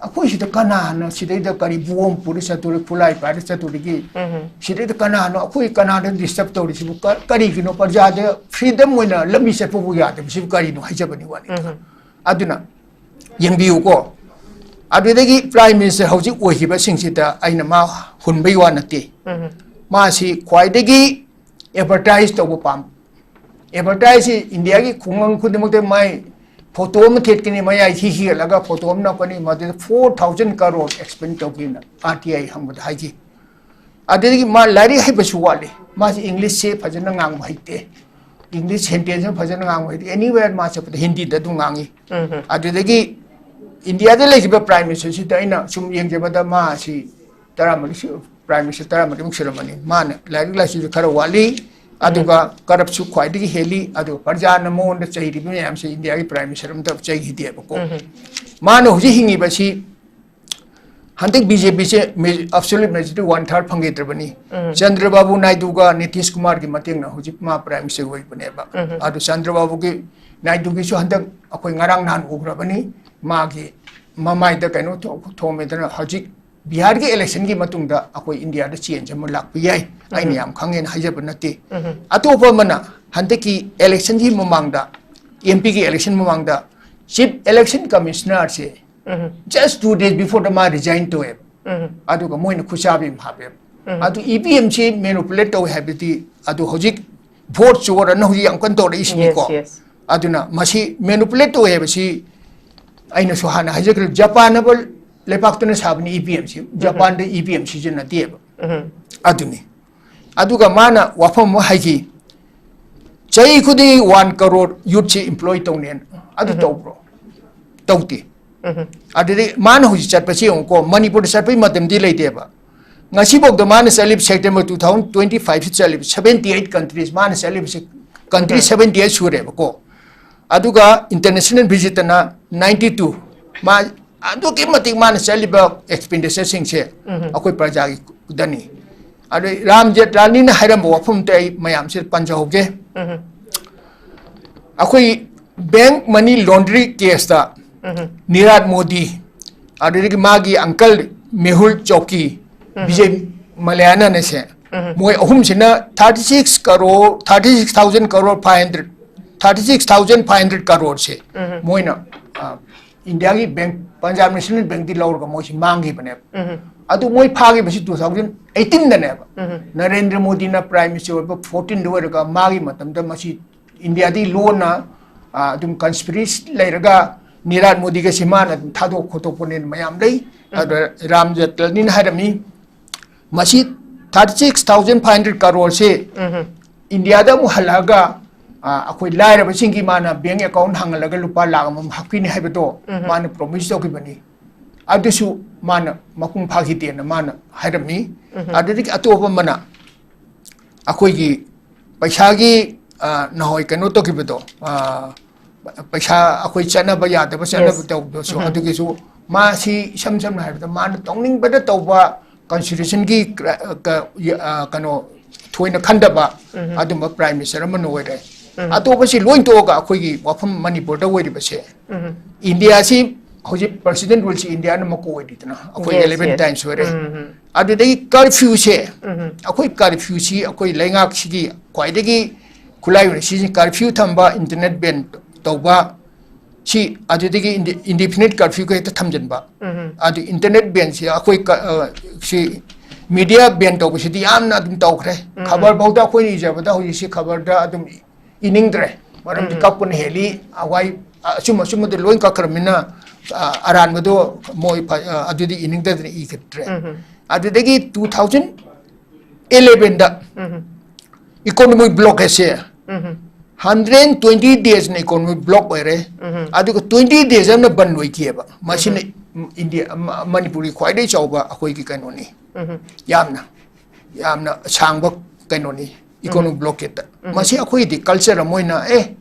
ꯑꯩꯈꯣꯏ ꯁꯤꯗ ꯀꯅꯥꯅ ꯁꯤꯗꯩꯗ ꯀꯔꯤ ꯕꯣꯝ ꯄꯨꯔ ꯆꯠꯇꯣꯔꯤ, ꯈꯨꯠꯂꯥꯏ ꯄꯥꯏꯔ ꯆꯠꯇꯣꯔꯤꯒꯤ? ꯁꯤꯗꯩꯗ ꯀꯅꯥꯅꯣ, ꯑꯩꯈꯣꯏ ꯀꯅꯥꯗ ꯗꯤꯁꯇꯔꯕ ꯇꯧꯔꯤꯁꯤꯕꯨ? ꯀ-, ꯀꯔꯤꯒꯤꯅꯣ? ꯄ꯭ꯔꯖꯥꯗ ꯐ꯭ꯔꯤꯗꯝ ꯑꯣꯏꯅ ꯂꯝꯕꯤ ꯆꯠꯄꯕꯨ ꯌꯥꯗꯕꯁꯤꯕꯨ ꯀꯔꯤꯅꯣ ꯍꯥꯏꯖꯕꯅꯤ ꯋꯥꯅꯤ꯫ ꯑꯗꯨꯅ ꯌꯦꯡꯕꯤꯌꯨꯀꯣ꯫ ꯑꯗꯨꯗꯒꯤ ꯄ꯭ꯔꯥꯏꯝ ꯃꯤꯅꯤꯁꯇꯔ ꯍꯧꯖꯤꯛ ꯑꯣꯏꯈꯤꯕꯁꯤꯡꯁꯤꯗ ꯑꯩꯅ ꯃꯥ ꯍꯨꯟꯕꯩ ꯋꯥ ꯅꯠꯇꯦ꯫ ꯃꯥꯁꯤ ꯈ꯭ꯋꯥꯏꯗꯒꯤ ꯑꯦꯗꯚꯔꯇꯥꯏꯁ ꯇꯧꯕ ꯄꯥꯝ-, ꯑꯦꯗꯚꯔꯇꯥꯏꯁꯁꯤ ꯏꯟꯗꯤꯌꯥꯒꯤ ꯈꯨꯡꯒꯪ ꯈꯨꯗꯤꯡꯃꯛꯇ ꯃꯥꯏ ꯐꯣꯇꯣ ꯑꯃ ꯊꯦꯠꯀꯅꯤ, ꯃꯌꯥꯏ ꯊꯤ ꯊꯤꯒꯠꯂꯒ ꯐꯣꯇꯣ ꯑꯃ ꯅꯞꯀꯅꯤ, ꯃꯗꯨꯗ four thousand crore expend ꯇꯧꯒꯦꯅ ꯑꯥꯔ ꯇꯤ ꯑꯥꯏ ꯍꯪꯕꯗ ꯍꯥꯏꯈꯤ꯫ ꯑꯗꯨꯗꯒꯤ ꯃꯥ ꯂꯥꯏꯔꯤꯛ ꯍꯩꯕꯁꯨ ꯋꯥꯠꯂꯤ, ꯃꯥꯁꯤ ꯏꯪꯂꯤꯁꯁꯦ ꯐꯖꯅ ꯉꯥꯡꯕ ꯍꯩꯇꯦ, ꯏꯪꯂꯤꯁ ꯁꯦꯟꯇꯦꯟꯁ ꯑꯃ ꯐꯖꯅ ꯉꯥꯡꯕ ꯍꯩꯇꯦ, ꯑꯦꯅꯤꯋꯦꯔ ꯃꯥ ꯆꯠꯄꯗ ꯍꯤꯟꯗꯤꯗ ꯑꯗꯨꯝ ꯉꯥꯡꯉꯤ꯫ ꯑꯗꯨꯗꯒꯤ ꯏꯟꯗꯤꯌꯥꯗ ꯂꯩꯈꯤꯕ ꯄ꯭ꯔꯥꯏꯝ ꯃꯤꯅꯤꯁꯇꯔꯁꯤꯗ ꯑꯩꯅ ꯁꯨꯝ ꯌꯦꯡꯖꯕꯗ ꯃꯥꯁꯤ ꯇꯔꯥꯃꯔꯤ ꯁꯨ-, Prime Minister ꯇꯔꯥꯃꯔꯤꯃꯨꯛ ꯁꯨꯔꯝꯃꯅꯤ꯫ ꯃꯥꯅ ꯂꯥꯏꯔꯤꯛ ꯂꯥꯏꯁꯨꯁꯨ ꯈꯔ ꯋꯥꯠꯂꯤ, ꯑꯗꯨꯒ corrupt ꯁꯨ ꯈ꯭ꯋꯥꯏꯗꯒꯤ ꯍꯦꯜꯂꯤ, ꯑꯗꯨꯒ ꯄ꯭ꯔꯖꯥꯅ ꯃꯉꯣꯟꯗ ꯆꯩꯔꯤꯕ ꯃꯌꯥꯝꯁꯦ ꯏꯟꯗꯤꯌꯥꯒꯤ Prime Minister ꯑꯝꯇ ꯆꯩꯈꯤꯗꯦꯕꯀꯣ꯫ ꯃꯥꯅ ꯍꯧꯖꯤꯛ ꯍꯤꯡꯉꯤꯕꯁꯤ ꯍꯟꯗꯛ BJP ꯁꯦ absolute majority one third ꯐꯪꯈꯤꯗ꯭ꯔꯕꯅꯤ꯫ ꯆꯟꯗ꯭ꯔꯕꯥꯕꯨ ꯅꯥꯏꯗꯨꯒ Nitish ꯀꯨꯃꯥꯔꯒꯤ ꯃꯇꯦꯡꯅ ꯍꯧꯖꯤꯛ ꯃꯥ Prime Minister ꯑꯣꯏꯕꯅꯦꯕ꯫ ꯑꯗꯨ ꯆꯟꯗ꯭ꯔꯕꯥꯕꯨꯒꯤ ꯅꯥꯏꯗꯨꯒꯤꯁꯨ ꯍꯟꯗꯛ ꯑꯩꯈꯣꯏ ꯉꯔꯥꯡ ꯅꯍꯥꯟ ꯎꯈ꯭ꯔꯕꯅꯤ, ꯃꯥꯒꯤ ꯃꯃꯥꯏꯗ ꯀꯩꯅꯣ ꯊꯣ-, ꯊꯣꯝꯃꯦꯗꯅ꯫ ꯍꯧꯖꯤꯛ ꯕꯤꯍꯥꯔꯒꯤ election ꯒꯤ ꯃꯇꯨꯡꯗ ꯑꯩꯈꯣꯏ ꯏꯟꯗꯤꯌꯥꯗ change ꯑꯃ ꯂꯥꯛꯄ ꯌꯥꯏ꯫ ꯑꯩꯅ ꯌꯥꯝ ꯈꯪꯉꯦꯅ ꯍꯥꯏꯖꯕ ꯅꯠꯇꯦ꯫ ꯑꯇꯣꯞꯄ ꯑꯃꯅ ꯍꯟꯗꯛꯀꯤ election ꯒꯤ ꯃꯃꯥꯡꯗ, MP ꯒꯤ election ꯃꯃꯥꯡꯗ Chief Election Commissioner ꯁꯦ just two days before ꯗ ꯃꯥ resign ꯇꯧꯋꯦꯕ꯫ ꯑꯗꯨꯒ ꯃꯣꯏꯅ ꯈꯨꯠꯆꯥꯕꯤ ꯑꯃ ꯍꯥꯞꯄꯦꯕ꯫ ꯑꯗꯨ EVM ꯁꯤ manipulate ꯇꯧꯋꯦ ꯍꯥꯏꯕꯗꯤ, ꯑꯗꯨ ꯍꯧꯖꯤꯛ vote ꯆꯣꯔ ꯑꯅ ꯍꯧꯖꯤꯛ ꯌꯥꯝ ꯀꯟꯅ ꯇꯧꯔꯛꯏꯁꯤꯅꯤꯀꯣ꯫ Yes, yes. ꯑꯗꯨꯅ ꯃꯁꯤ manipulate ꯇꯧꯋꯦ ꯍꯥꯏꯕꯁꯤ ꯑꯩꯅꯁꯨ ꯍꯥꯟꯅ ꯍꯥꯏꯖꯈ꯭ꯔꯦ, ꯖꯄꯥꯟ ꯍꯥꯏꯕ ꯂꯩꯄꯥꯛꯇꯨꯅ ꯁꯥꯕꯅꯤ EVM ꯁꯤ꯫ ꯖꯄꯥꯟꯗ EVM ꯁꯤꯖꯤꯟꯅꯗꯦꯕ꯫ ꯑꯗꯨꯅꯤ꯫ ꯑꯗꯨꯒ ꯃꯥꯅ ꯋꯥꯐꯝ ꯑꯃ ꯍꯥꯏꯈꯤ, ꯆꯍꯤ ꯈꯨꯗꯤꯡꯒꯤ one crore youth ꯁꯤ employ ꯇꯧꯅꯦꯅ꯫ ꯑꯗꯨ ꯇꯧꯕ꯭ꯔꯣ? ꯇꯧꯗꯦ꯫ ꯑꯗꯨꯗꯤ ꯃꯥꯅ ꯍꯧꯖꯤꯛ ꯆꯠꯄꯁꯤ ꯌꯦꯡꯉꯨꯀꯣ, ꯃꯅꯤꯄꯨꯔꯗ ꯆꯠꯄꯒꯤ ꯃꯇꯝꯗꯤ ꯂꯩꯇꯦꯕ꯫ ꯉꯁꯤꯐꯥꯎꯗ ꯃꯥꯅ ꯆꯠꯂꯤꯕ September two thousand twenty five ꯁꯤ ꯆꯠꯂꯤꯕ seventy eight countries, ꯃꯥꯅ ꯆꯠꯂꯤꯕꯁꯤ country seventy eight ꯁꯨꯔꯦꯕꯀꯣ꯫ ꯑꯗꯨꯒ international visit ꯅ ninety two꯫ ꯃꯥ ꯑꯗꯨꯛꯀꯤ ꯃꯇꯤꯛ ꯃꯥꯅ ꯆꯠꯂꯤꯕ expenditure ꯁꯤꯡꯁꯦ ꯑꯩꯈꯣꯏ ꯄ꯭ꯔꯖꯥꯒꯤꯗꯅꯤ꯫ ꯑꯗꯩ ꯔꯥꯝ ꯖꯦꯠꯂꯥꯅꯤꯅ ꯍꯥꯏꯔꯝꯕ ꯋꯥꯐꯝꯗꯨ ꯑꯩ ꯃꯌꯥꯝꯁꯤꯗ ꯄꯟꯖꯍꯧꯒꯦ꯫ ꯑꯩꯈꯣꯏ bank money laundry case ꯇ ꯅꯤꯔꯥꯠ ꯃꯣꯗꯤ, ꯑꯗꯨꯗꯒꯤ ꯃꯥꯒꯤ uncle ꯃꯦꯍꯨꯜ ꯆꯧꯀꯤ, ꯕꯤꯖꯦ ꯃꯂꯌꯥꯅꯟ ꯑꯁꯦ, ꯃꯣꯏ ꯑꯍꯨꯝꯁꯤꯅ thirty six crore, thirty six thousand crore five hundred, thirty six thousand five hundred crore ꯁꯦ ꯃꯣꯏꯅ, ꯑ, ꯏꯟꯗꯤꯌꯥꯒꯤ bank, Punjab National Bank T ꯂꯧꯔꯒ ꯃꯣꯏꯁꯤ ꯃꯥꯡꯈꯤꯕꯅꯦꯕ꯫ ꯑꯗꯨ ꯃꯣꯏ ꯐꯥꯈꯤꯕꯁꯤ two thousand eighteen ꯗꯅꯦꯕ꯫ ꯅꯔꯦꯟꯗ꯭ꯔ ꯃꯣꯗꯤꯅ Prime Minister ꯑꯣꯏꯕ fourteen ꯗ ꯑꯣꯏꯔꯒ ꯃꯥꯒꯤ ꯃꯇꯝꯗ ꯃꯁꯤ ꯏꯟꯗꯤꯌꯥꯗꯤ ꯂꯣꯟꯅ, ꯑ, ꯑꯗꯨꯝ conspiracy ꯂꯩꯔꯒ ꯅꯤꯔꯥꯠ ꯃꯣꯗꯤꯒꯁꯤ ꯃꯥꯅ ꯑꯗꯨꯝ ꯊꯥꯗꯣꯛ ꯈꯣꯠꯇꯣꯛꯄꯅꯦꯅ ꯃꯌꯥꯝ ꯂꯩ꯫ ꯑꯗ ꯔꯥꯝ ꯖꯦꯠꯂꯅꯤꯅ ꯍꯥꯏꯔꯝꯃꯤ, ꯃꯁꯤ thirty six thousand five hundred crore ꯁꯦ ꯏꯟꯗꯤꯌꯥꯗ ꯑꯃꯨꯛ ꯍꯜꯂꯛꯑꯒ, ꯑ, ꯑꯩꯈꯣꯏ ꯂꯥꯏꯔꯕꯁꯤꯡꯒꯤ ꯃꯥꯅ bank account ꯍꯥꯡꯍꯜꯂꯒ ꯂꯨꯄꯥ ꯂꯥꯈ ꯑꯃꯃꯝ ꯍꯥꯞꯄꯤꯅꯤ ꯍꯥꯏꯕꯗꯣ ꯃꯥꯅ promise ꯇꯧꯈꯤꯕꯅꯤ꯫ ꯑꯗꯨꯁꯨ ꯃꯥꯅ ꯃꯄꯨꯡ ꯐꯥꯈꯤꯗꯦꯅ ꯃꯥꯅ ꯍꯥꯏꯔꯝꯃꯤ꯫ ꯑꯗꯨꯗꯒꯤ ꯑꯇꯣꯞꯄ ꯑꯃꯅ ꯑꯩꯈꯣꯏꯒꯤ ꯄꯩꯁꯥꯒꯤ, ꯑ, ꯅꯍꯥꯟꯋꯥꯏ ꯀꯩꯅꯣ ꯇꯧꯈꯤꯕꯗꯣ, ꯑ, ꯄꯩꯁꯥ ꯑꯩꯈꯣꯏ ꯆꯠꯅꯕ ꯌꯥꯗꯕ, ꯆꯠꯅꯕ Yes. ꯇꯧꯕꯗꯁꯨ, ꯑꯗꯨꯒꯤꯁꯨ ꯃꯥꯁꯤ ꯏꯁꯝ ꯁꯝꯅ ꯍꯥꯏꯔꯕꯗ ꯃꯥꯅ ꯇꯧꯅꯤꯡꯕꯗ ꯇꯧꯕ constitutionꯒꯤ ꯀ꯭ꯔ-, ꯀ-, ꯌ-, ꯑ, ꯀꯩꯅꯣ ꯊꯣꯏꯅ ꯈꯟꯗꯕ ꯑꯗꯨꯝꯕ Prime Minister ꯑꯃꯅ ꯑꯣꯏꯔꯦ꯫ ꯑꯇꯣꯞꯄꯁꯤ ꯂꯣꯏ ꯇꯣꯛꯑꯒ ꯑꯩꯈꯣꯏꯒꯤ ꯋꯥꯐꯝ ꯃꯅꯤꯄꯨꯔꯗ ꯑꯣꯏꯔꯤꯕꯁꯦ, ꯏꯟꯗꯤꯌꯥꯁꯤ ꯍꯧꯖꯤꯛ President ruleꯁꯤ ꯏꯟꯗꯤꯌꯥꯅ ꯃꯀꯣꯛ ꯑꯣꯏꯔꯤꯗꯅ, ꯑꯩꯈꯣꯏ Yes, eleven yes. times ꯑꯣꯏꯔꯦ꯫ ꯑꯗꯨꯗꯒꯤ curfewꯁꯦ, ꯑꯩꯈꯣꯏ curfewꯁꯤ ꯑꯩꯈꯣꯏ ꯂꯩꯉꯥꯛꯁꯤꯒꯤ ꯈ꯭ꯋꯥꯏꯗꯒꯤ ꯈꯨꯠꯂꯥꯏ ꯑꯣꯏꯅ ꯁꯤꯖꯤꯟꯅꯩ꯫ Curfew ꯊꯝꯕ, internet ban ꯇꯧꯕ, ꯁꯤ ꯑꯗꯨꯗꯒꯤ inde-, indefinite curfewꯒ ꯍꯦꯛꯇ ꯊꯝꯖꯤꯟꯕ꯫ ꯑꯗꯨ internet banꯁꯤ ꯑꯩꯈꯣꯏ ꯀ-, ꯑ, ꯁꯤ media ban ꯇꯧꯕꯁꯤꯗꯤ ꯌꯥꯝꯅ ꯑꯗꯨꯝ ꯇꯧꯈ꯭ꯔꯦ꯫ ꯈꯕꯔ ꯐꯥꯎꯗ ꯑꯩꯈꯣꯏꯅ ꯏꯖꯕꯗ ꯍꯧꯖꯤꯛꯁꯤ ꯈꯕꯔꯗ ꯑꯗꯨꯝ ꯏꯅꯤꯡꯗ꯭ꯔꯦ꯫ ꯃꯔꯝꯗꯤ ꯀꯛꯄꯅ ꯍꯦꯜꯂꯤ꯫ ꯑꯋꯥꯏ-, ꯑꯆꯨꯝ ꯑꯆꯨꯝꯕꯗ ꯂꯣꯏ ꯀꯛꯈ꯭ꯔꯕꯅꯤꯅ, ꯑ, ꯑꯔꯥꯟꯕꯗꯣ ꯃꯣꯏ ꯐ-, ꯑ, ꯑꯗꯨꯗꯤ ꯏꯅꯤꯡꯗꯗꯅ ꯏꯈꯤꯗ꯭ꯔꯦ꯫ ꯑꯗꯨꯗꯒꯤ two thousand elevenꯗ economic blockadeꯁꯦ hundred twenty daysꯅ economic block ꯑꯣꯏꯔꯦ꯫ ꯑꯗꯨꯒ twenty days ꯑꯃꯅ ꯕꯟ ꯑꯣꯏꯈꯤꯑꯕ꯫ ꯃꯁꯤꯅ ꯏꯟꯗꯤꯌꯥ, ꯃ-, ꯃꯅꯤꯄꯨꯔꯒꯤ ꯈ꯭ꯋꯥꯏꯗꯒꯤ ꯆꯥꯎꯕ ꯑꯩꯈꯣꯏꯒꯤ ꯀꯩꯅꯣꯅꯤ꯫ ꯌꯥꯝꯅ, ꯌꯥꯝꯅ ꯁꯥꯡꯕ ꯀꯩꯅꯣꯅꯤ, economic blockadeꯇ꯫ ꯃꯁꯤ ꯑꯩꯈꯣꯏꯒꯤꯗꯤ culture ꯑꯃ ꯑꯣꯏꯅ, ꯑꯦ,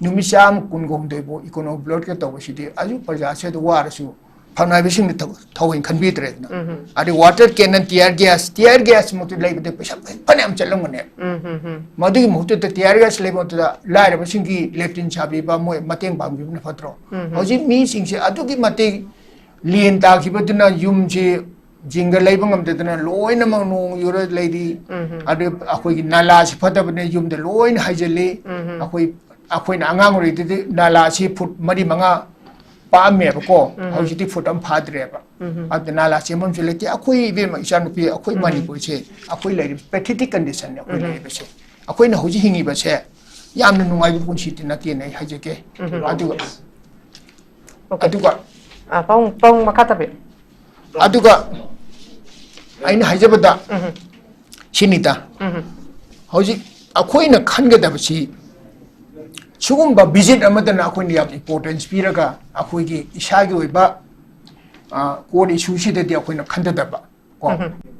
ꯅꯨꯃꯤꯠ ꯆꯥꯝꯃ ꯀꯨꯟꯒ ꯍꯨꯝꯗꯣꯏ ꯐꯥꯎ economic blockade ꯇꯧꯕꯁꯤꯗꯤ ꯑꯗꯨ ꯄ꯭ꯔꯖꯥꯁꯦ ꯑꯗꯨ ꯋꯥꯔꯁꯨ ꯐꯝꯅꯥꯏꯕꯁꯤꯡꯅ ꯊ-, ꯊꯑꯣꯏꯅ ꯈꯟꯕꯤꯗ꯭ꯔꯦꯗꯅ꯫ ꯑꯗꯩ water cannon, tear gas, tear gas ꯃꯛꯇ ꯂꯩꯕꯗ ꯄꯩꯁꯥ ꯐꯅꯌꯥꯝ ꯆꯠꯂꯝꯒꯅꯦ꯫ ꯃꯗꯨꯒꯤ ꯃꯍꯨꯠꯇ tear gas ꯂꯩꯕ ꯃꯍꯨꯠꯇ ꯂꯥꯏꯔꯕꯁꯤꯡꯒꯤ latrine ꯁꯥꯕꯤꯕ, ꯃꯣꯏ ꯃꯇꯦꯡ ꯄꯥꯡꯕꯤꯕꯅ ꯐꯠꯇ꯭ꯔꯣ? ꯍꯧꯖꯤꯛ ꯃꯤꯁꯤꯡꯁꯦ ꯑꯗꯨꯛꯀꯤ ꯃꯇꯤꯛ ꯂꯦꯟ ꯇꯥꯈꯤꯕꯗꯨꯅ ꯌꯨꯝꯁꯤ ꯖꯤꯡꯒ ꯂꯩꯕ ꯉꯝꯗꯗꯅ ꯂꯣꯏꯅꯃꯛ ꯅꯣꯡ ꯌꯨꯔ ꯂꯩꯔꯤ꯫ ꯑꯗꯨ ꯑꯩꯈꯣꯏꯒꯤ ꯅꯥꯂꯥꯁꯤ ꯐꯠꯇꯕꯅ ꯌꯨꯝꯗ ꯂꯣꯏꯅ ꯍꯩꯖꯤꯜꯂꯤ꯫ ꯑꯩꯈꯣꯏ, ꯑꯩꯈꯣꯏꯅ ꯑꯉꯥꯡ ꯑꯣꯏꯔꯤꯉꯩꯗꯗꯤ ꯅꯥꯂꯥꯁꯤ ꯐꯨꯠ ꯃꯔꯤ ꯃꯉꯥ ꯄꯥꯛꯑꯝꯃꯦꯕꯀꯣ꯫ ꯍꯧꯖꯤꯛꯇꯤ ꯐꯨꯠ ꯑꯃ ꯐꯥꯗ꯭ꯔꯦꯕ꯫ ꯑꯗꯨ ꯅꯥꯂꯥ ꯆꯦꯟꯐꯝꯁꯨ ꯂꯩꯇꯦ꯫ ꯑꯩꯈꯣꯏ ꯏꯕꯦꯝꯃ ꯏꯆꯥꯅꯨꯄꯤ, ꯑꯩꯈꯣꯏ ꯃꯅꯤꯄꯨꯔꯁꯦ, ꯑꯩꯈꯣꯏ ꯂꯩꯔꯤꯕ pathetic conditionꯅꯦ ꯑꯩꯈꯣꯏ ꯂꯩꯔꯤꯕꯁꯦ꯫ ꯑꯩꯈꯣꯏꯅ ꯍꯧꯖꯤꯛ ꯍꯤꯡꯉꯤꯕꯁꯦ ꯌꯥꯝꯅ ꯅꯨꯡꯉꯥꯏꯕ ꯄꯨꯟꯁꯤꯗꯤ ꯅꯠꯇꯦꯅ ꯑꯩ ꯍꯥꯏꯖꯒꯦ꯫ ꯑꯗꯨꯒ, Okay. ꯑꯗꯨꯒ ꯑꯥ, ꯄꯥꯕꯨꯡ, ꯄꯥꯕꯨꯡ ꯃꯈꯥ ꯇꯥꯕꯤꯌꯨ꯫ ꯑꯗꯨꯒ ꯑꯩꯅ ꯍꯥꯏꯖꯕꯗ ꯁꯤꯅꯤꯗ, ꯍꯧꯖꯤꯛ ꯑꯩꯈꯣꯏꯅ ꯈꯟꯒꯗꯕꯁꯤ ꯁꯤꯒꯨꯝꯕ visit ꯑꯃꯗꯅ ꯑꯩꯈꯣꯏꯅ ꯌꯥꯝ importance ꯄꯤꯔꯒ ꯑꯩꯈꯣꯏꯒꯤ ꯏꯁꯥꯒꯤ ꯑꯣꯏꯕ ꯀꯣꯔꯠ ꯏꯁꯨꯁꯤꯗꯗꯤ ꯑꯩꯈꯣꯏꯅ ꯈꯟꯊꯗꯕ ꯀꯣ꯫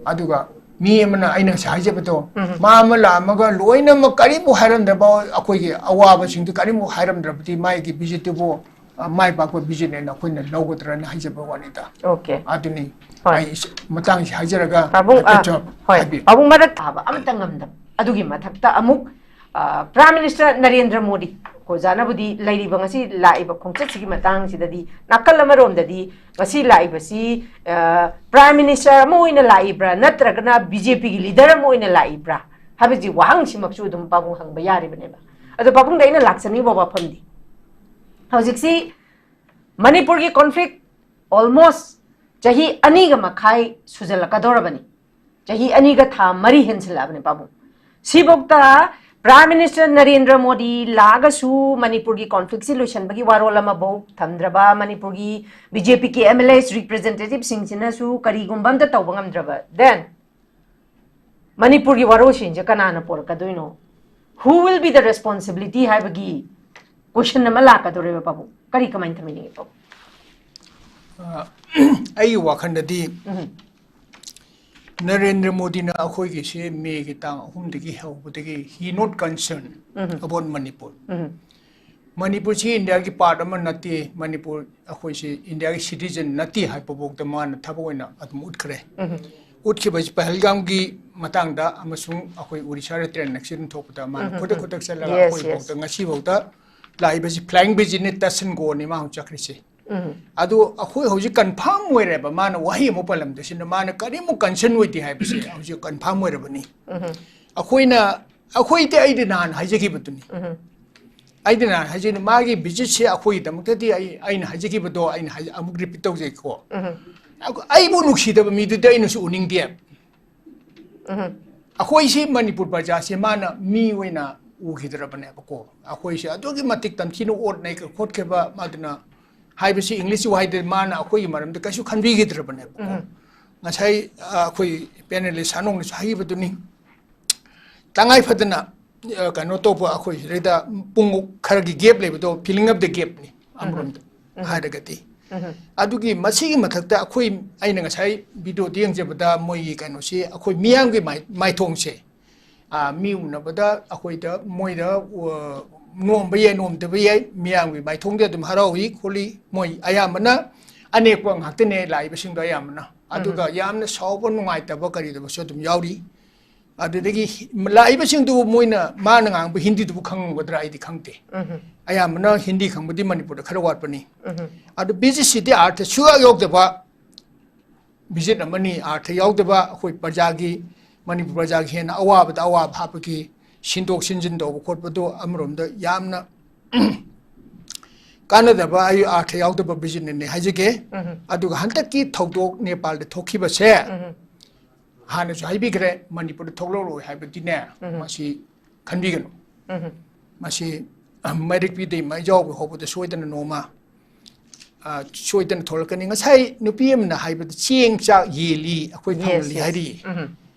ꯑꯗꯨꯒ ꯃꯤ ꯑꯃꯅ, ꯑꯩꯅ ꯉꯁꯥꯏ ꯍꯥꯏꯖꯕꯗꯣ, ꯃꯥ ꯑꯃ ꯂꯥꯛꯑꯝꯃꯒ ꯂꯣꯏꯅꯃꯛ ꯀꯔꯤꯝꯐꯥꯎ ꯍꯥꯏꯔꯝꯗ꯭ꯔꯕ, ꯑꯩꯈꯣꯏꯒꯤ ꯑꯋꯥꯕꯁꯤꯡꯗꯨ ꯀꯔꯤꯝꯐꯥꯎ ꯍꯥꯏꯔꯝꯗ꯭ꯔꯕꯗꯤ ꯃꯥꯒꯤ ꯚꯤꯖꯤꯠꯇꯨꯕꯨ, ꯑ, ꯃꯥꯏ ꯄꯥꯛꯄ ꯚꯤꯖꯤꯠꯅꯦꯅ ꯑꯩꯈꯣꯏꯅ ꯂꯧꯒꯗ꯭ꯔꯅ ꯍꯥꯏꯖꯕ ꯋꯥꯅꯤꯗ꯫ ꯑꯣꯀꯦ꯫ ꯑꯗꯨꯅꯤ ꯍꯣꯏ꯫ ꯑꯩ ꯁ- ꯃꯇꯥꯡꯁꯤ ꯍꯥꯏꯖꯔꯒ ꯄꯥꯕꯨꯡ, ꯍꯥꯏꯐꯦꯠ ꯑ, ꯁꯨꯝ ꯍꯣꯏ, ꯍꯥꯏꯕꯤꯌꯨ꯫ ꯄꯥꯕꯨꯡ ꯃꯔꯛ ꯊꯥꯕ ꯑꯃꯠꯇ ꯉꯝꯗꯕ꯫ ꯑꯗꯨꯒꯤ ꯃꯊꯛꯇ ꯑꯃꯨꯛ, ꯑ, ꯄ꯭ꯔꯥꯏꯝ ꯃꯤꯅꯤꯁꯇꯔ ꯅꯔꯦꯟꯗ꯭ꯔ ꯃꯣꯗꯤ, ꯑꯣꯖꯥꯅꯕꯨꯗꯤ ꯂꯩꯔꯤꯕ ꯉꯁꯤ ꯂꯥꯛꯏꯕ ꯈꯣꯡꯆꯠꯁꯤꯒꯤ ꯃꯇꯥꯡꯁꯤꯗꯗꯤ, ꯅꯥꯀꯜ ꯑꯃꯔꯣꯝꯗꯗꯤ ꯉꯁꯤ ꯂꯥꯛꯏꯕꯁꯤ, ꯑ, ꯄ꯭ꯔꯥꯏꯝ ꯃꯤꯅꯤꯁꯇꯔ ꯑꯃ ꯑꯣꯏꯅ ꯂꯥꯛꯏꯕ꯭ꯔꯥ, ꯅꯠꯇ꯭ꯔꯒꯅ ꯕꯤ ꯖꯦ ꯄꯤꯒꯤ ꯂꯤꯗꯔ ꯑꯃ ꯑꯣꯏꯅ ꯂꯥꯛꯏꯕ꯭ꯔꯥ ꯍꯥꯏꯕꯁꯤ ꯋꯥꯍꯪꯁꯤꯃꯛꯁꯨ ꯑꯗꯨꯝ ꯄꯥꯕꯨꯡ ꯍꯪꯕ ꯌꯥꯔꯤꯕꯅꯦꯕ꯫ ꯑꯗꯣ ꯄꯥꯕꯨꯡꯗ ꯑꯩꯅ ꯂꯥꯛꯆꯅꯤꯡꯕ ꯋꯥꯐꯝꯗꯤ, ꯍꯧꯖꯤꯛꯁꯤ ꯃꯅꯤꯄꯨꯔꯒꯤ ꯀꯣꯟꯐ꯭ꯂꯤꯛ ꯑꯣꯜꯃꯣꯁ ꯆꯍꯤ ꯑꯅꯤꯒ ꯃꯈꯥꯏ ꯁꯨꯖꯜꯂꯛꯀꯗꯧꯔꯕꯅꯤ꯫ ꯆꯍꯤ ꯑꯅꯤꯒ ꯊꯥ ꯃꯔꯤ ꯍꯦꯟꯁꯤꯜꯂꯛꯑꯕꯅꯤ ꯄꯥꯕꯨꯡ꯫ ꯁꯤꯐꯧꯇ ꯄ꯭ꯔꯥꯏꯝ ꯃꯤꯅꯤꯁꯇꯔ ꯅꯔꯦꯟꯗ꯭ꯔ ꯃꯣꯗꯤ ꯂꯥꯛꯑꯒꯁꯨ ꯃꯅꯤꯄꯨꯔꯒꯤ ꯀꯣꯟꯐ꯭ꯂꯤꯛꯁꯤ ꯂꯣꯏꯁꯤꯟꯕꯒꯤ ꯋꯥꯔꯣꯜ ꯑꯃꯐꯧ ꯊꯝꯗ꯭ꯔꯕ, ꯃꯅꯤꯄꯨꯔꯒꯤ ꯕꯤ ꯖꯦ ꯄꯤꯒꯤ ꯑꯦꯝ ꯑꯦꯜ ꯑꯦꯁ ꯔꯤꯄ꯭ꯔꯖꯦꯟꯇꯦꯇꯤꯚꯁꯤꯡꯁꯤꯅꯁꯨ ꯀꯔꯤꯒꯨꯝꯕ ꯑꯝꯇ ꯇꯧꯕ ꯉꯝꯗ꯭ꯔꯕ, then ꯃꯅꯤꯄꯨꯔꯒꯤ ꯋꯥꯔꯣꯜꯁꯤꯡꯁꯦ ꯀꯅꯥꯅ ꯄꯣꯔꯛꯀꯗꯣꯏꯅꯣ? Who will be the responsibility ꯍꯥꯏꯕꯒꯤ ꯀꯣꯏꯁꯟ ꯑꯃ ꯂꯥꯛꯀꯗꯧꯔꯦꯕ ꯄꯥꯕꯨꯡ꯫ ꯀꯔꯤ, ꯀꯃꯥꯏꯅ ꯊꯝꯕꯤꯅꯤꯡꯉꯤ ꯄꯥꯕꯨꯡ? ꯑ, ꯑꯩꯒꯤ ꯋꯥꯈꯜꯗꯗꯤ ꯅꯔꯦꯟꯗ꯭ꯔ ꯃꯣꯗꯤꯅ ꯑꯩꯈꯣꯏꯒꯤꯁꯦ ꯃꯦꯒꯤ ꯇꯥꯡ ꯑꯍꯨꯝꯗꯒꯤ ꯍꯧꯕꯗꯒꯤ he not concern about Manipur꯫ ꯃꯅꯤꯄꯨꯔꯁꯤ ꯏꯟꯗꯤꯌꯥꯒꯤ ꯄꯥꯔꯠ ꯑꯃ ꯅꯠꯇꯦ, ꯃꯅꯤꯄꯨꯔ ꯑꯩꯈꯣꯏꯁꯤ ꯏꯟꯗꯤꯌꯥꯒꯤ ꯁꯤꯇꯤꯖꯟ ꯅꯠꯇꯦ ꯍꯥꯏꯕꯐꯥꯎꯗ ꯃꯥꯅ ꯊꯕꯛ ꯑꯣꯏꯅ ꯑꯗꯨꯝ ꯎꯠꯈ꯭ꯔꯦ꯫ ꯎꯠꯈꯤꯕꯁꯤ ꯄꯍꯜꯒꯥꯝꯒꯤ ꯃꯇꯥꯡꯗ ꯑꯃꯁꯨꯡ ꯑꯩꯈꯣꯏ ꯎꯔꯤꯁꯥꯗ ꯇ꯭ꯔꯦꯟ ꯑꯦꯛꯁꯤꯗꯦꯟ ꯊꯣꯛꯄꯗ ꯃꯥꯅ ꯈꯨꯗꯛ ꯈꯨꯗꯛ ꯆꯠꯂꯒ Yes, ꯑꯩꯈꯣꯏꯐꯥꯎꯗ yes. ꯉꯁꯤꯐꯥꯎꯗ ꯂꯥꯛꯏꯕꯁꯤ flying visit ꯅꯤ, touch and go ꯅꯤ ꯃꯥ ꯍꯧꯖꯤꯛ ꯆꯠꯈ꯭ꯔꯤꯁꯦ꯫ ꯑꯗꯨ ꯑꯩꯈꯣꯏ ꯍꯧꯖꯤꯛ ꯀꯟꯐꯥꯔꯝ ꯑꯣꯏꯔꯦꯕ, ꯃꯥꯅ ꯋꯥꯍꯩ ꯑꯃ ꯄꯜꯂꯝꯗꯁꯤꯅ ꯃꯥꯅ ꯀꯔꯤꯃꯨꯛ ꯀꯟꯁꯔꯟ ꯑꯣꯏꯗꯦ ꯍꯥꯏꯕꯁꯦ ꯍꯧꯖꯤꯛ ꯀꯟꯐꯥꯔꯝ ꯑꯣꯏꯔꯕꯅꯤ꯫ ꯑꯩꯈꯣꯏꯅ, ꯑꯩꯈꯣꯏꯗꯤ, ꯑꯩꯗꯤ ꯅꯍꯥꯟ ꯍꯥꯏꯖꯈꯤꯕꯗꯨꯅꯤ꯫ ꯑꯩꯗꯤ ꯅꯍꯥꯟ ꯍꯥꯏꯖꯈꯤꯕ, ꯃꯥꯒꯤ ꯚꯤꯖꯤꯠꯁꯦ ꯑꯩꯈꯣꯏꯒꯤꯗꯃꯛꯇꯗꯤ ꯑꯩ, ꯑꯩꯅ ꯍꯥꯏꯖꯈꯤꯕꯗꯣ, ꯑꯩꯅ ꯍꯥꯏ-, ꯑꯃꯨꯛ ꯔꯤꯄꯤꯠ ꯇꯧꯖꯩꯀꯣ꯫ ꯑꯩꯈꯣꯏ-, ꯑꯩꯕꯨ ꯅꯨꯡꯁꯤꯗꯕ ꯃꯤꯗꯨꯗꯤ ꯑꯩꯅꯁꯨ ꯎꯅꯤꯡꯗꯦ꯫ ꯑꯩꯈꯣꯏꯁꯤ ꯃꯅꯤꯄꯨꯔ ꯄ꯭ꯔꯖꯥꯁꯦ ꯃꯥꯅ ꯃꯤ ꯑꯣꯏꯅ ꯎꯈꯤꯗ꯭ꯔꯕꯅꯦꯕꯀꯣ꯫ ꯑꯩꯈꯣꯏꯁꯦ ꯑꯗꯨꯛꯀꯤ ꯃꯇꯤꯛ ꯇꯝꯊꯤꯅ ꯑꯣꯠꯅꯩ ꯈꯣꯠꯈꯤꯕ, ꯃꯗꯨꯅ ꯍꯥꯏꯕꯁꯤ ꯏꯪꯂꯤꯁꯀꯤ ꯋꯥꯍꯩꯗ ꯃꯥꯅ ꯑꯩꯈꯣꯏꯒꯤ ꯃꯔꯝꯗ ꯀꯩꯁꯨ ꯈꯟꯕꯤꯈꯤꯗ꯭ꯔꯕꯅꯦꯕꯀꯣ꯫ ꯉꯁꯥꯏ, ꯑ, ꯑꯩꯈꯣꯏ ꯄꯦꯅꯦꯂꯤꯁ ꯁꯥꯅꯣꯡꯅꯁꯨ ꯍꯥꯏꯈꯤꯕꯗꯨꯅꯤ, ꯇꯉꯥꯏ ꯐꯗꯅ, ꯑ, ꯀꯩꯅꯣ ꯇꯧꯕ, ꯑꯩꯈꯣꯏ ꯁꯤꯗꯩꯗ ꯄꯨꯡ ꯈꯔꯒꯤ ꯒꯦꯞ ꯂꯩꯕꯗꯣ, filling up the gap ꯅꯤ ꯑꯃꯔꯣꯝꯗ ꯍꯥꯏꯔꯒꯗꯤ꯫ ꯑꯗꯨꯒꯤ ꯃꯁꯤꯒꯤ ꯃꯊꯛꯇ ꯑꯩꯈꯣꯏ, ꯑꯩꯅ ꯉꯁꯥꯏ ꯚꯤꯗꯤꯑꯣꯗ ꯌꯦꯡꯖꯕꯗ ꯃꯣꯏꯒꯤ ꯀꯩꯅꯣꯁꯤ ꯑꯩꯈꯣꯏ ꯃꯤꯌꯥꯝꯒꯤ ꯃꯥꯏ-, ꯃꯥꯏꯊꯣꯡꯁꯦ, ꯑ, ꯃꯤ ꯎꯅꯕꯗ ꯑꯩꯈꯣꯏꯗ ꯃꯣꯏꯗ, ꯑ, ꯅꯣꯝꯕ ꯌꯥꯏ, ꯅꯣꯝꯗꯕ ꯌꯥꯏ, ꯃꯤꯌꯥꯝꯒꯤ ꯃꯥꯏꯊꯣꯡꯗ ꯑꯗꯨꯝ ꯍꯔꯥꯎꯏ ꯈꯣꯠꯂꯤ꯫ ꯃꯣꯏ ꯑꯌꯥꯝꯕꯅ ꯑꯅꯦꯛꯄ ꯉꯥꯛꯇꯅꯦ ꯂꯥꯛꯏꯕꯁꯤꯡꯗꯣ ꯑꯌꯥꯝꯕꯅ꯫ ꯑꯗꯨꯒ ꯌꯥꯝꯅ ꯁꯥꯎꯕ ꯅꯨꯡꯉꯥꯏꯇꯕ ꯀꯔꯤꯗꯕꯁꯨ ꯑꯗꯨꯝ ꯌꯥꯎꯔꯤ꯫ ꯑꯗꯨꯗꯒꯤ ꯍꯤ-, ꯂꯥꯛꯏꯕꯁꯤꯡꯗꯨꯕꯨ ꯃꯣꯏꯅ, ꯃꯥꯅ ꯉꯥꯡꯕ ꯍꯤꯟꯗꯤꯗꯨꯕꯨ ꯈꯪꯉꯝꯒꯗ꯭ꯔꯥ ꯑꯩꯗꯤ ꯈꯪꯗꯦ꯫ ꯑꯌꯥꯝꯕꯅ ꯍꯤꯟꯗꯤ ꯈꯪꯕꯗꯤ ꯃꯅꯤꯄꯨꯔꯗ ꯈꯔ ꯋꯥꯠꯄꯅꯤ꯫ ꯑꯗꯨ ꯚꯤꯖꯤꯠꯁꯤꯗꯤ ꯑꯥꯔꯊ ꯁꯨꯌꯥꯎ ꯌꯥꯎꯗꯕ ꯚꯤꯖꯤꯠ ꯑꯃꯅꯤ, ꯑꯥꯔꯊ ꯌꯥꯎꯗꯕ, ꯑꯩꯈꯣꯏ ꯄ꯭ꯔꯖꯥꯒꯤ, ꯃꯅꯤꯄꯨꯔ ꯄ꯭ꯔꯖꯥꯒꯤ ꯍꯦꯟꯅ ꯑꯋꯥꯕꯗ ꯑꯋꯥꯕ ꯍꯥꯞꯄꯒꯤ ꯁꯤꯟꯗꯣꯛ ꯁꯤꯟꯖꯤꯟ ꯇꯧꯕ ꯈꯣꯠꯄꯗꯣ ꯑꯃꯔꯣꯝꯗ ꯌꯥꯝꯅ ꯀꯥꯟꯅꯗꯕ, ꯑꯩ ꯑꯥꯔꯊ ꯌꯥꯎꯗꯕ ꯚꯤꯖꯤꯠꯅꯅꯦ ꯍꯥꯏꯖꯒꯦ꯫ ꯑꯗꯨꯒ ꯍꯟꯗꯛꯀꯤ ꯊꯧꯗꯣꯛ ꯅꯦꯄꯥꯜꯗ ꯊꯣꯛꯈꯤꯕꯁꯦ, ꯍꯥꯟꯅꯁꯨ ꯍꯥꯏꯕꯤꯈ꯭ꯔꯦ, ꯃꯅꯤꯄꯨꯔꯗ ꯊꯣꯛꯂꯛꯂꯣꯏ ꯍꯥꯏꯕꯗꯤꯅꯦ, ꯃꯁꯤ ꯈꯟꯕꯤꯒꯅꯨ꯫ ꯃꯁꯤ, ꯑ, ꯃꯩꯔꯛ ꯄꯤꯗꯩ ꯃꯩ ꯌꯥꯎꯕ ꯍꯧꯕꯗ ꯁꯣꯏꯗꯅ ꯅꯣꯡꯃ, ꯑ, ꯁꯣꯏꯗꯅ ꯊꯣꯛꯂꯛꯀꯅꯤ꯫ ꯉꯁꯥꯏ ꯅꯨꯄꯤ ꯑꯃꯅ ꯍꯥꯏꯕꯗ ꯆꯦꯡ ꯆꯥꯛ ꯌꯦꯜꯂꯤ, ꯑꯩꯈꯣꯏ ꯌꯦꯁ, ꯐꯪꯍꯜꯂꯤ ꯌꯦꯁ꯫ ꯍꯥꯏꯔꯤ꯫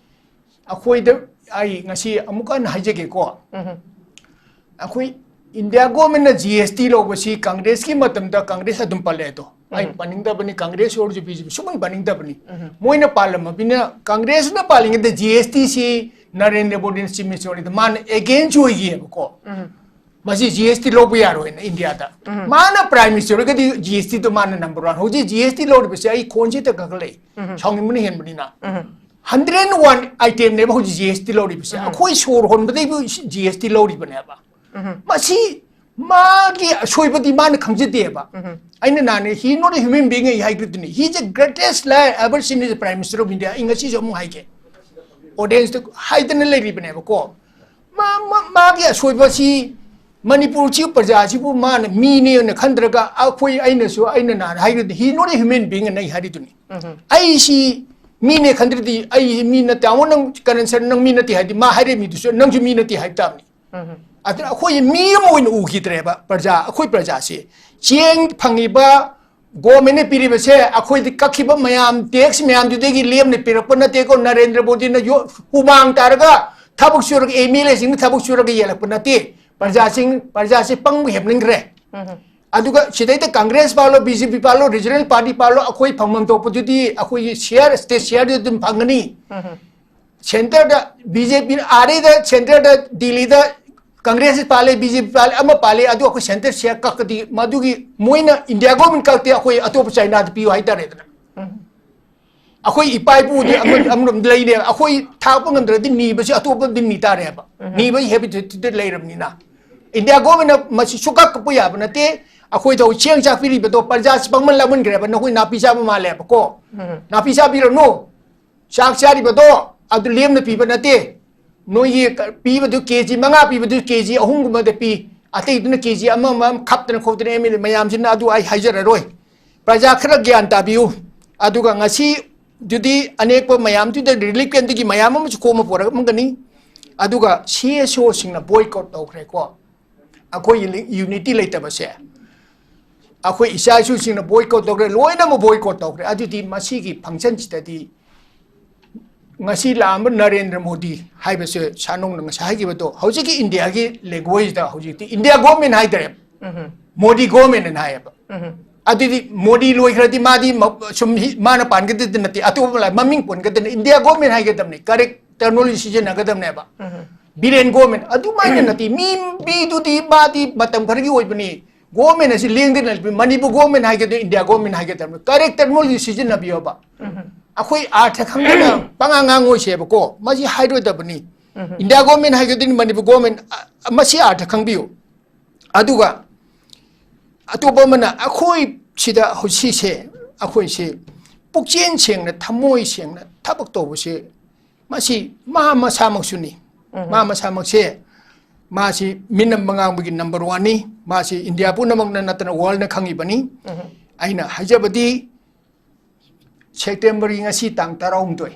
ꯑꯩꯈꯣꯏꯗ, ꯑꯩ ꯉꯁꯤ ꯑꯃꯨꯛ ꯍꯟꯅ ꯍꯥꯏꯖꯒꯦꯀꯣ꯫ ꯑꯩꯈꯣꯏ ꯏꯟꯗꯤꯌꯥ ꯒꯣꯔꯃꯦꯟꯅ ꯖꯤ ꯑꯦꯁ ꯇꯤ ꯂꯧꯕꯁꯤ ꯀꯪꯒ꯭ꯔꯦꯁꯀꯤ ꯃꯇꯝꯗ ꯀꯪꯒ꯭ꯔꯦꯁ ꯑꯗꯨꯝ ꯄꯜꯂꯦ ꯑꯗꯣ꯫ ꯑꯩ ꯄꯟꯅꯤꯡꯗꯕꯅꯤ, ꯀꯪꯒ꯭ꯔꯦꯁ ꯑꯣꯏꯔꯁꯨ ꯕꯤ ꯖꯦ ꯄꯤ ꯁꯨꯡꯄꯟ ꯄꯟꯅꯤꯡꯗꯕꯅꯤ꯫ ꯃꯣꯏꯅ ꯄꯥꯜꯂꯝꯃꯕꯅꯤꯅ, ꯀꯪꯒ꯭ꯔꯦꯁꯅ ꯄꯥꯜꯂꯤꯉꯩꯗ ꯖꯤ ꯑꯦꯁ ꯇꯤ ꯁꯤ ꯅꯔꯦꯟꯗ꯭ꯔ ꯃꯣꯗꯤꯅ ꯆꯤꯞ ꯃꯤꯅꯤꯁꯇꯔ ꯑꯣꯏꯔꯤꯉꯩꯗ ꯃꯥꯅ ꯑꯦꯒꯦꯟꯁ ꯑꯣꯏꯈꯤꯑꯕꯀꯣ꯫ ꯃꯁꯤ ꯖꯤ ꯑꯦꯁ ꯇꯤ ꯂꯧꯕ ꯌꯥꯔꯣꯏꯅ ꯏꯟꯗꯤꯌꯥꯗ꯫ ꯃꯥꯅ ꯄ꯭ꯔꯥꯏꯝ ꯃꯤꯅꯤꯁꯇꯔ ꯑꯣꯏꯔꯒꯗꯤ ꯖꯤ ꯑꯦꯁ ꯇꯤꯗꯣ ꯃꯥꯅ ꯅꯝꯕꯔ ꯋꯥꯟ꯫ ꯍꯧꯖꯤꯛ ꯖꯤ ꯑꯦꯁ ꯇꯤ ꯂꯧꯔꯤꯕꯁꯦ ꯑꯩ ꯈꯣꯟꯁꯤꯗ ꯀꯛꯈꯠꯂꯛꯏ꯫ ꯁꯥꯎꯅꯤꯡꯕꯅ ꯍꯦꯟꯕꯅꯤꯅ꯫ ꯍꯟꯗ꯭ꯔꯦꯠ ꯋꯥꯟ ꯑꯥꯏꯇꯦꯝꯅꯦꯕ ꯍꯧꯖꯤꯛ ꯖꯤ ꯑꯦꯁ ꯇꯤ ꯂꯧꯔꯤꯕꯁꯦ꯫ ꯑꯩꯈꯣꯏ ꯁꯣꯔ ꯍꯣꯟꯕꯗꯩꯕꯨ ꯖꯤ ꯑꯦꯁ ꯇꯤ ꯂꯧꯔꯤꯕꯅꯦꯕ꯫ ꯃꯁꯤ ꯃꯥꯒꯤ ꯑꯁꯣꯏꯕꯗꯤ ꯃꯥꯅ ꯈꯪꯖꯗꯦꯕ꯫ ꯑꯩꯅ ꯅꯍꯥꯟ, "He not a human being" ꯑꯩ ꯍꯥꯏꯈ꯭ꯔꯤꯗꯨꯅꯤ꯫ "He is the greatest liar ever seen as a Prime Minister of India." ꯑꯩ ꯉꯁꯤꯁꯨ ꯑꯃꯨꯛ ꯍꯥꯏꯒꯦ꯫ ꯑꯣꯗꯤꯌꯦꯟꯁꯇ ꯍꯥꯏꯗꯅ ꯂꯩꯔꯤꯕꯅꯦꯕꯀꯣ꯫ ꯃꯥ-, ꯃꯥ-, ꯃꯥꯒꯤ ꯑꯁꯣꯏꯕꯁꯤ ꯃꯅꯤꯄꯨꯔꯁꯤ ꯄ꯭ꯔꯖꯥꯁꯤꯕꯨ ꯃꯥꯅ ꯃꯤꯅꯦꯅ ꯈꯟꯗ꯭ꯔꯒ ꯑꯩꯈꯣꯏ, ꯑꯩꯅꯁꯨ, ꯑꯩꯅ ꯅꯍꯥꯟ ꯍꯥꯏꯈ꯭ꯔꯤꯗꯨꯅꯤ, "He not a human being" ꯑꯅ ꯑꯩ ꯍꯥꯏꯔꯤꯗꯨꯅꯤ꯫ ꯑꯩꯁꯤ ꯃꯤꯅꯦ ꯈꯟꯗ꯭ꯔꯗꯤ ꯑꯩ ꯃꯤ ꯅꯠꯇꯦ꯫ ꯑꯃꯨꯛ ꯅꯪ ꯀꯔꯟ ꯁꯔꯟ ꯅꯪ ꯃꯤ ꯅꯠꯇꯦ ꯍꯥꯏꯗꯤ ꯃꯥ ꯍꯥꯏꯔꯤꯕ ꯃꯤꯗꯨꯁꯨ ꯅꯪꯁꯨ ꯃꯤ ꯅꯠꯇꯦ ꯍꯥꯏꯕ ꯇꯥꯕꯅꯤ꯫ ꯑꯗꯨꯅ ꯑꯩꯈꯣꯏ ꯃꯤ ꯑꯃ ꯑꯣꯏꯅ ꯎꯈꯤꯗ꯭ꯔꯦꯕ ꯄ꯭ꯔꯖꯥ, ꯑꯩꯈꯣꯏ ꯄ꯭ꯔꯖꯥꯁꯦ꯫ ꯆꯦꯡ ꯐꯪꯉꯤꯕ, ꯒꯣꯔꯃꯦꯟꯅ ꯄꯤꯔꯤꯕꯁꯦ ꯑꯩꯈꯣꯏꯗꯤ ꯀꯛꯈꯤꯕ ꯃꯌꯥꯝ, ꯇꯦꯛꯁ ꯃꯌꯥꯝꯗꯨꯗꯒꯤ ꯂꯦꯝꯅ ꯄꯤꯔꯛꯄ ꯅꯠꯇꯦꯀꯣ꯫ ꯅꯔꯦꯟꯗ꯭ꯔ ꯃꯣꯗꯤꯅ ꯌꯣ-, ꯍꯨꯃꯥꯡ ꯇꯥꯔꯒ ꯊꯕꯛ ꯁꯨꯔꯒ, ꯑꯦꯝ ꯑꯦꯜ ꯑꯦꯁꯤꯡꯅ ꯊꯕꯛ ꯁꯨꯔꯒ ꯌꯦꯜꯂꯛꯄ ꯅꯠꯇꯦ꯫ ꯄ꯭ꯔꯖꯥꯁꯤꯡ, ꯄ꯭ꯔꯖꯥꯁꯦ ꯄꯪꯕ ꯍꯦꯞꯅꯤꯡꯈ꯭ꯔꯦ꯫ ꯑꯗꯨꯒ ꯁꯤꯗꯩꯗ ꯀꯪꯒ꯭ꯔꯦꯁ ꯄꯥꯜꯂꯣ, ꯕꯤ ꯖꯦ ꯄꯤ ꯄꯥꯜꯂꯣ, ꯔꯤꯖꯅꯦꯜ ꯄꯥꯔꯇꯤ ꯄꯥꯜꯂꯣ, ꯑꯩꯈꯣꯏ ꯐꯪꯐꯝ ꯊꯣꯛꯄꯗꯨꯗꯤ ꯑꯩꯈꯣꯏꯒꯤ ꯁꯤꯌꯥꯔ, ꯁ꯭ꯇꯦꯠ ꯁꯤꯌꯥꯔꯗꯨ ꯑꯗꯨꯝ ꯐꯪꯒꯅꯤ꯫ ꯁꯦꯟꯇꯔꯗ ꯕꯤ ꯖꯦ ꯄꯤ, ꯑꯥꯗꯩꯗ ꯁꯦꯟꯇꯔꯗ ꯗꯤꯜꯂꯤꯗ ꯀꯪꯒ꯭ꯔꯦꯁ ꯄꯥꯜꯂꯦ, ꯕꯤ ꯖꯦ ꯄꯤ ꯄꯥꯜꯂꯦ, ꯑꯃ ꯄꯥꯜꯂꯦ, ꯑꯗꯨ ꯑꯩꯈꯣꯏ ꯁꯦꯟꯇꯔ ꯁꯤꯌꯥꯔ ꯀꯛꯀꯗꯤ ꯃꯗꯨꯒꯤ ꯃꯣꯏꯅ ꯏꯟꯗꯤꯌꯥ ꯒꯣꯔꯃꯦꯟ ꯀꯛꯇꯦ, ꯑꯩꯈꯣꯏ ꯑꯇꯣꯞꯄ ꯆꯥꯏꯅꯥꯗ ꯄꯤꯌꯨ ꯍꯥꯏꯇꯥꯔꯦꯗꯅ꯫ ꯑꯩꯈꯣꯏ ꯏꯄꯥ ꯏꯄꯨꯗꯤ ꯑꯃ-, ꯑꯃꯔꯣꯝꯗ ꯂꯩꯔꯦ, ꯑꯩꯈꯣꯏ ꯊꯥꯛꯄ ꯉꯝꯗ꯭ꯔꯗꯤ ꯅꯤꯕꯁꯤ ꯑꯇꯣꯞꯄꯗꯤ ꯅꯤ ꯇꯥꯔꯦꯕ꯫ ꯅꯤꯕꯒꯤ ꯍꯦꯕꯤꯠꯇꯨꯗ ꯂꯩꯔꯕꯅꯤꯅ ꯏꯟꯗꯤꯌꯥ ꯒꯣꯔꯃꯦꯟꯅ ꯃꯁꯤ ꯁꯨꯛꯀꯛ ꯀꯛꯄ ꯌꯥꯕ ꯅꯠꯇꯦ꯫ ꯑꯩꯈꯣꯏꯗ ꯆꯦꯡ ꯆꯥꯛ ꯄꯤꯔꯤꯕꯗꯣ ꯄ꯭ꯔꯖꯥꯁꯤ ꯄꯪꯃꯟ ꯂꯥꯛꯃꯟꯈ꯭ꯔꯦꯕ, ꯅꯈꯣꯏ ꯅꯥꯄꯤ ꯆꯥꯕ ꯃꯥꯜꯂꯦꯕꯀꯣ꯫ ꯅꯥꯄꯤ ꯆꯥꯕꯤꯔꯅꯨ꯫ ꯆꯥꯛ ꯆꯥꯔꯤꯕꯗꯣ ꯑꯗꯨ ꯂꯦꯝꯅ ꯄꯤꯕ ꯅꯠꯇꯦ꯫ ꯅꯣꯏꯒꯤ ꯀ-, ꯄꯤꯕꯗꯨ ꯀꯦ ꯖꯤ ꯃꯉꯥ ꯄꯤꯕꯗꯨ ꯀꯦ ꯖꯤ ꯑꯍꯨꯝꯒꯨꯝꯕꯗ ꯄꯤ, ꯑꯇꯩꯗꯨꯅ ꯀꯦ ꯖꯤ ꯑꯃꯃꯝ ꯈꯞꯇꯅ ꯈꯣꯠꯇꯅ ꯑꯦꯝ ꯑꯦꯜ ꯑꯦ ꯃꯌꯥꯝꯁꯤꯅ ꯑꯗꯨ ꯑꯩ ꯍꯥꯏꯖꯔꯔꯣꯏ꯫ ꯄ꯭ꯔꯖꯥ ꯈꯔ ꯒ꯭ꯌꯥꯟ ꯇꯥꯕꯤꯌꯨ꯫ ꯑꯗꯨꯒ ꯉꯁꯤꯗꯨꯗꯤ ꯑꯅꯦꯛꯄ ꯃꯌꯥꯝꯗꯨꯗ ꯔꯤꯂꯤꯐ ꯀꯦꯝꯞꯇꯒꯤ ꯃꯌꯥꯝ ꯑꯃꯁꯨ ꯈꯣꯝꯃ ꯄꯨꯔꯛꯑꯝꯒꯅꯤ꯫ ꯑꯗꯨꯒ ꯁꯤ ꯑꯦꯁ ꯑꯣꯁꯤꯡꯅ ꯕꯣꯏꯀꯣꯠ ꯇꯧꯈ꯭ꯔꯦꯀꯣ꯫ ꯑꯩꯈꯣꯏꯒꯤ ꯂꯤ-, ꯌꯨꯅꯤꯇꯤ ꯂꯩꯇꯕꯁꯦ, ꯑꯩꯈꯣꯏ ꯏꯆꯥ ꯏꯁꯨꯁꯤꯡꯅ ꯕꯣꯏꯀꯣꯠ ꯇꯧꯈ꯭ꯔꯦ, ꯂꯣꯏꯅꯃꯛ ꯕꯣꯏꯀꯣꯠ ꯇꯧꯈ꯭ꯔꯦ꯫ ꯑꯗꯨꯗꯤ ꯃꯁꯤꯒꯤ ꯐꯪꯁꯟꯁꯤꯗꯗꯤ ꯉꯁꯤ ꯂꯥꯛꯑꯝꯕ ꯅꯔꯦꯟꯗ꯭ꯔ ꯃꯣꯗꯤ ꯍꯥꯏꯕꯁꯦ ꯁꯥꯅꯧꯅ ꯉꯁꯥꯏ ꯍꯥꯏꯈꯤꯕꯗꯣ, ꯍꯧꯖꯤꯛꯀꯤ ꯏꯟꯗꯤꯌꯥꯒꯤ ꯂꯦꯡꯒ꯭ꯋꯦꯖꯇ ꯍꯧꯖꯤꯛꯇꯤ ꯏꯟꯗꯤꯌꯥ ꯒꯣꯔꯃꯦꯟ ꯍꯥꯏꯗ꯭ꯔꯦ, ꯃꯣꯗꯤ ꯒꯣꯔꯃꯦꯟ ꯑꯅ ꯍꯥꯏꯌꯦꯕ꯫ ꯑꯗꯨꯗꯤ ꯃꯣꯗꯤ ꯂꯣꯏꯈ꯭ꯔꯗꯤ ꯃꯥꯗꯤ ꯃ-, ꯁꯨꯝ ꯍꯤ-, ꯃꯥꯅ ꯄꯥꯟꯒꯗꯕꯗꯤ ꯅꯠꯇꯦ, ꯑꯇꯣꯞꯄ ꯂꯥꯏ-, ꯃꯃꯤꯡ ꯄꯣꯟꯒꯗꯕꯅꯤ, India government ꯍꯥꯏꯒꯗꯕꯅꯤ, ꯀꯔꯦꯛ terminology ꯁꯤꯖꯤꯟꯅꯒꯗꯕꯅꯦꯕ꯫ Biren government ꯑꯗꯨꯃꯥꯏꯅ ꯅꯠꯇꯦ, ꯃꯤ, ꯃꯤꯗꯨꯗꯤ ꯃꯥꯗꯤ ꯃꯇꯝ ꯈꯔꯒꯤ ꯑꯣꯏꯕꯅꯤ, ꯒꯣꯔꯃꯦꯟ ꯑꯁꯤ ꯂꯦꯡꯗꯅ ꯂꯩꯕꯅꯤ, ꯃꯅꯤꯄꯨꯔ ꯒꯣꯔꯃꯦꯟ ꯍꯥꯏꯒꯗ꯭ꯔꯥ, ꯏꯟꯗꯤꯌꯥ ꯒꯣꯔꯃꯦꯟ ꯍꯥꯏꯒꯗꯕꯅꯤ, ꯀꯔꯦꯛ ꯇꯔꯃꯤꯅꯣꯂꯣꯖꯤ ꯁꯤꯖꯤꯟꯅꯕꯤꯌꯣꯕ꯫ ꯑꯩꯈꯣꯏ ꯑꯥꯔꯊ ꯈꯪꯗꯅ ꯄꯉꯥꯡ ꯉꯥꯡꯉꯣꯏꯁꯦꯕꯀꯣ, ꯃꯁꯤ ꯍꯥꯏꯔꯣꯏꯗꯕꯅꯤ꯫ ꯏꯟꯗꯤꯌꯥ ꯒꯣꯔꯃꯦꯟ ꯍꯥꯏꯒꯗꯣꯏꯅꯤ, ꯃꯅꯤꯄꯨꯔ ꯒꯣꯔꯃꯦꯟ, ꯑ, ꯃꯁꯤ ꯑꯥꯔꯊ ꯈꯪꯕꯤꯌꯨ꯫ ꯑꯗꯨꯒ ꯑꯇꯣꯞꯄ ꯑꯃꯅ ꯑꯩꯈꯣꯏ ꯁꯤꯗ ꯍꯧꯖꯤꯛꯁꯦ, ꯑꯩꯈꯣꯏꯁꯦ ꯄꯨꯛꯆꯦꯟ ꯁꯦꯡꯅ, ꯊꯃꯣꯏ ꯁꯦꯡꯅ ꯊꯕꯛ ꯇꯧꯕꯁꯦ, ꯃꯁꯤ ꯃꯥ ꯃꯁꯥꯃꯛꯁꯨꯅꯤ꯫ ꯃꯥ ꯃꯁꯥꯃꯛꯁꯦ, ꯃꯥꯁꯤ ꯃꯤꯅꯝꯕ ꯉꯥꯡꯕꯒꯤ ꯅꯝꯕꯔ ꯋꯥꯟꯅꯤ꯫ ꯃꯥꯁꯤ ꯏꯟꯗꯤꯌꯥ ꯄꯨꯝꯅꯃꯛꯅ ꯅꯠꯇꯅ ꯋꯥꯔꯜꯅ ꯈꯪꯉꯤꯕꯅꯤ꯫ ꯑꯩꯅ ꯍꯥꯏꯖꯕꯗꯤ, ꯁꯦꯞꯇꯦꯝꯕꯔꯒꯤ ꯉꯁꯤ ꯇꯥꯡ ꯇꯔꯥꯍꯨꯝꯗꯣꯏ꯫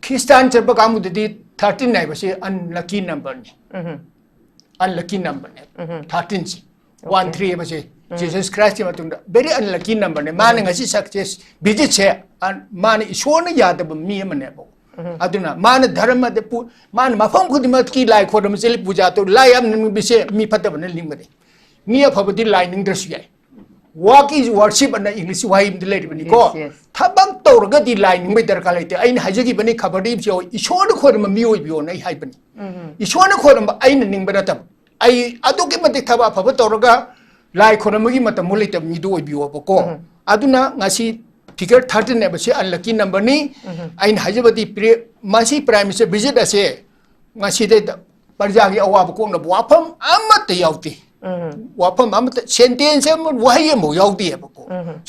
ꯈ꯭ꯔꯤꯁꯇꯥꯟ ꯆꯠꯄ ꯀꯥꯡꯕꯨꯗꯗꯤ ꯊꯥꯔꯇꯤꯟ ꯍꯥꯏꯕꯁꯤ ꯑꯟꯂꯛꯀꯤ ꯅꯝꯕꯔꯅꯤ꯫ ꯑꯟꯂꯛꯀꯤ ꯅꯝꯕꯔꯅꯦ꯫ ꯊꯥꯔꯇꯤꯟꯁꯤ꯫ ꯋꯥꯟ ꯊ꯭ꯔꯤ ꯍꯥꯏꯕꯁꯦ ꯖꯤꯁꯁ ꯈ꯭ꯔꯥꯏꯁꯀꯤ ꯃꯇꯨꯡꯗ very unlucky numberꯅꯦ꯫ ꯃꯥꯅ ꯉꯁꯤ ꯁꯛꯁꯦꯁ ꯚꯤꯖꯤꯠꯁꯦ, ꯑ, ꯃꯥꯅ ꯏꯁꯣꯔꯅ ꯌꯥꯗꯕ ꯃꯤ ꯑꯃꯅꯦꯕ꯫ ꯑꯗꯨꯅ ꯃꯥꯅ ꯙꯔꯃꯗ ꯄꯨ-, ꯃꯥꯅ ꯃꯐꯝ ꯈꯨꯗꯤꯡꯃꯛꯀꯤ ꯂꯥꯏ ꯈꯣꯏꯔꯝꯕ ꯆꯠꯂꯤ, ꯄꯨꯖꯥ ꯇꯧ, ꯂꯥꯏ ꯌꯥꯝ ꯅꯤꯡꯕꯁꯦ ꯃꯤ ꯐꯠꯇꯕꯅ ꯂꯤꯡꯕꯅꯤ꯫ ꯃꯤ ꯑꯐꯕꯗꯤ ꯂꯥꯏ ꯅꯤꯡꯗ꯭ꯔꯁꯨ ꯌꯥꯏ꯫ Work is worship ꯑꯅ English ꯋꯥꯍꯩ ꯑꯃꯗꯤ ꯂꯩꯔꯤꯕꯅꯤꯀꯣ꯫ Yes, yes. ꯊꯕꯛ ꯇꯧꯔꯒꯗꯤ ꯂꯥꯏ ꯅꯤꯡꯕꯒꯤ ꯗꯔꯀꯥꯔ ꯂꯩꯇꯦ꯫ ꯑꯩꯅ ꯍꯥꯏꯖꯈꯤꯕꯅꯤ, ꯈꯕꯔꯗ ꯏꯕꯁꯤ ꯏꯁꯣꯔꯅ ꯈꯣꯏꯔꯝꯕ ꯃꯤ ꯑꯣꯏꯕꯤꯌꯣꯅ ꯑꯩ ꯍꯥꯏꯕꯅꯤ꯫ ꯏꯁꯣꯔꯅ ꯈꯣꯏꯔꯝꯕ ꯑꯩꯅ ꯅꯤꯡꯕ ꯅꯠꯇꯕ꯫ ꯑꯩ ꯑꯗꯨꯛꯀꯤ ꯃꯇꯤꯛ ꯊꯕꯛ ꯑꯐꯕ ꯇꯧꯔꯒ ꯂꯥꯏ ꯈꯣꯏꯔꯝꯕꯒꯤ ꯃꯇꯝꯕꯨ ꯂꯩꯇꯕ ꯃꯤꯗꯨ ꯑꯣꯏꯕꯤꯌꯣꯕꯀꯣ꯫ ꯑꯗꯨꯅ ꯉꯁꯤ figure thirteen ꯍꯥꯏꯕꯁꯤ unlucky number ꯅꯤ꯫ ꯑꯩꯅ ꯍꯥꯏꯖꯕꯗꯤ ꯄ꯭ꯔꯤ-, ꯃꯁꯤ Prime Minister visit ꯑꯁꯦ ꯉꯁꯤꯗꯩꯗ ꯄ꯭ꯔꯖꯥꯒꯤ ꯑꯋꯥꯕ ꯀꯣꯛꯅꯕ ꯋꯥꯐꯝ ꯑꯃꯠꯇ ꯌꯥꯎꯗꯦ꯫ ꯋꯥꯐꯝ ꯑꯃꯠꯇ, sentence ꯑꯃ, ꯋꯥꯍꯩ ꯑꯃꯐꯥꯎ ꯌꯥꯎꯗꯦꯕꯀꯣ꯫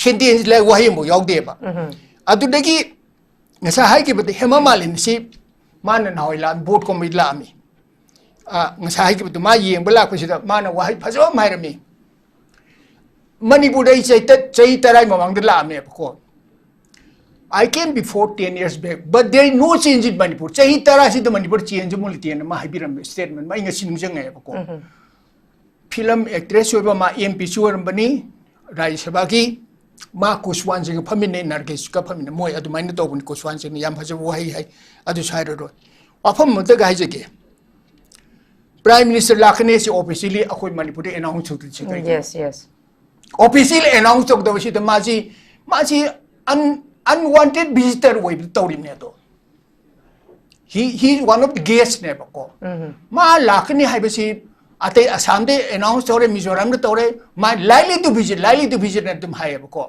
Sentence ꯂ ꯋꯥꯍꯩ ꯑꯃꯐꯥꯎ ꯌꯥꯎꯗꯦꯕ꯫ ꯑꯗꯨꯗꯒꯤ ꯉꯁꯥꯏ ꯍꯥꯏꯈꯤꯕꯗ ꯍꯦꯃꯥ ꯃꯥꯂꯤꯅꯤ ꯁꯤ ꯃꯥꯅ ꯅꯍꯥꯟꯋꯥꯏ ꯂꯥꯛ-, board committee ꯂꯥꯛꯑꯝꯃꯤ꯫ ꯑ, ꯉꯁꯥꯏ ꯍꯥꯏꯈꯤꯕꯗꯣ ꯃꯥ ꯌꯦꯡꯕ ꯂꯥꯛꯄꯁꯤꯗ ꯃꯥꯅ ꯋꯥꯍꯩ ꯐꯖꯕ ꯑꯃ ꯍꯥꯏꯔꯝꯃꯤ꯫ ꯃꯅꯤꯄꯨꯔꯗ ꯑꯩ ꯆꯍꯤ ꯇ-, ꯆꯍꯤ ꯇꯔꯥꯒꯤ ꯃꯃꯥꯡꯗ ꯂꯥꯛꯑꯝꯃꯦꯕꯀꯣ꯫ I came before ten years back, but there is no change in Manipur. ꯆꯍꯤ ꯇꯔꯥꯁꯤꯗ ꯃꯅꯤꯄꯨꯔ change ꯑꯃꯨꯛ ꯂꯩꯇꯦꯅ ꯃꯥ ꯍꯥꯏꯕꯤꯔꯝꯃꯦ statement ꯑꯃ꯫ ꯑꯩ ꯉꯁꯤ ꯅꯤꯡꯁꯤꯡꯉꯛꯑꯦꯕꯀꯣ꯫ Film actress ꯑꯣꯏꯕ ꯃꯥ MP ꯁꯨ ꯑꯣꯏꯔꯝꯕꯅꯤ ꯔꯥꯖ꯭ꯌ ꯁꯚꯥꯒꯤ꯫ ꯃꯥ ꯀꯨꯁꯋꯥꯟꯁꯤꯒ ꯐꯝꯃꯤꯟꯅꯩ, ꯅꯥꯔꯒꯦꯁꯀ ꯐꯝꯃꯤꯟꯅꯩ꯫ ꯃꯣꯏ ꯑꯗꯨꯃꯥꯏꯅ ꯇꯧꯕꯅꯤ꯫ ꯀꯨꯁꯋꯥꯟꯁꯤꯅ ꯌꯥꯝ ꯐꯖꯕ ꯋꯥꯍꯩ ꯍꯥꯏ, ꯑꯗꯨꯁꯨ ꯍꯥꯏꯔꯔꯣꯏ꯫ ꯋꯥꯐꯝ ꯑꯃꯇꯒ ꯍꯥꯏꯖꯒꯦ, Prime Minister ꯂꯥꯛꯀꯅꯤ ꯁꯤ officially ꯑꯩꯈꯣꯏ ꯃꯅꯤꯄꯨꯔꯗ announce ꯇꯧꯗ꯭ꯔꯤꯁꯤ ꯀꯩꯒꯤꯅꯣ? Yes, yes. Officially announce ꯇꯧꯗꯕꯁꯤꯗ ꯃꯥꯁꯤ, ꯃꯥꯁꯤ un-, unwanted visitor ꯑꯣꯏꯕ ꯇꯧꯔꯤꯕꯅꯦ ꯑꯗꯣ꯫ He, he is one of the guest ꯅꯦꯕꯀꯣ꯫ ꯃꯥ ꯂꯥꯛꯀꯅꯤ ꯍꯥꯏꯕꯁꯤ ꯑꯇꯩ ꯑꯁꯥꯝꯗ announce ꯇꯧꯔꯦ, ꯃꯤꯖꯣꯔꯥꯝꯗ ꯇꯧꯔꯦ, ꯃꯥ likely to visit, likely to visit ꯅ ꯑꯗꯨꯝ ꯍꯥꯏꯌꯦꯕꯀꯣ꯫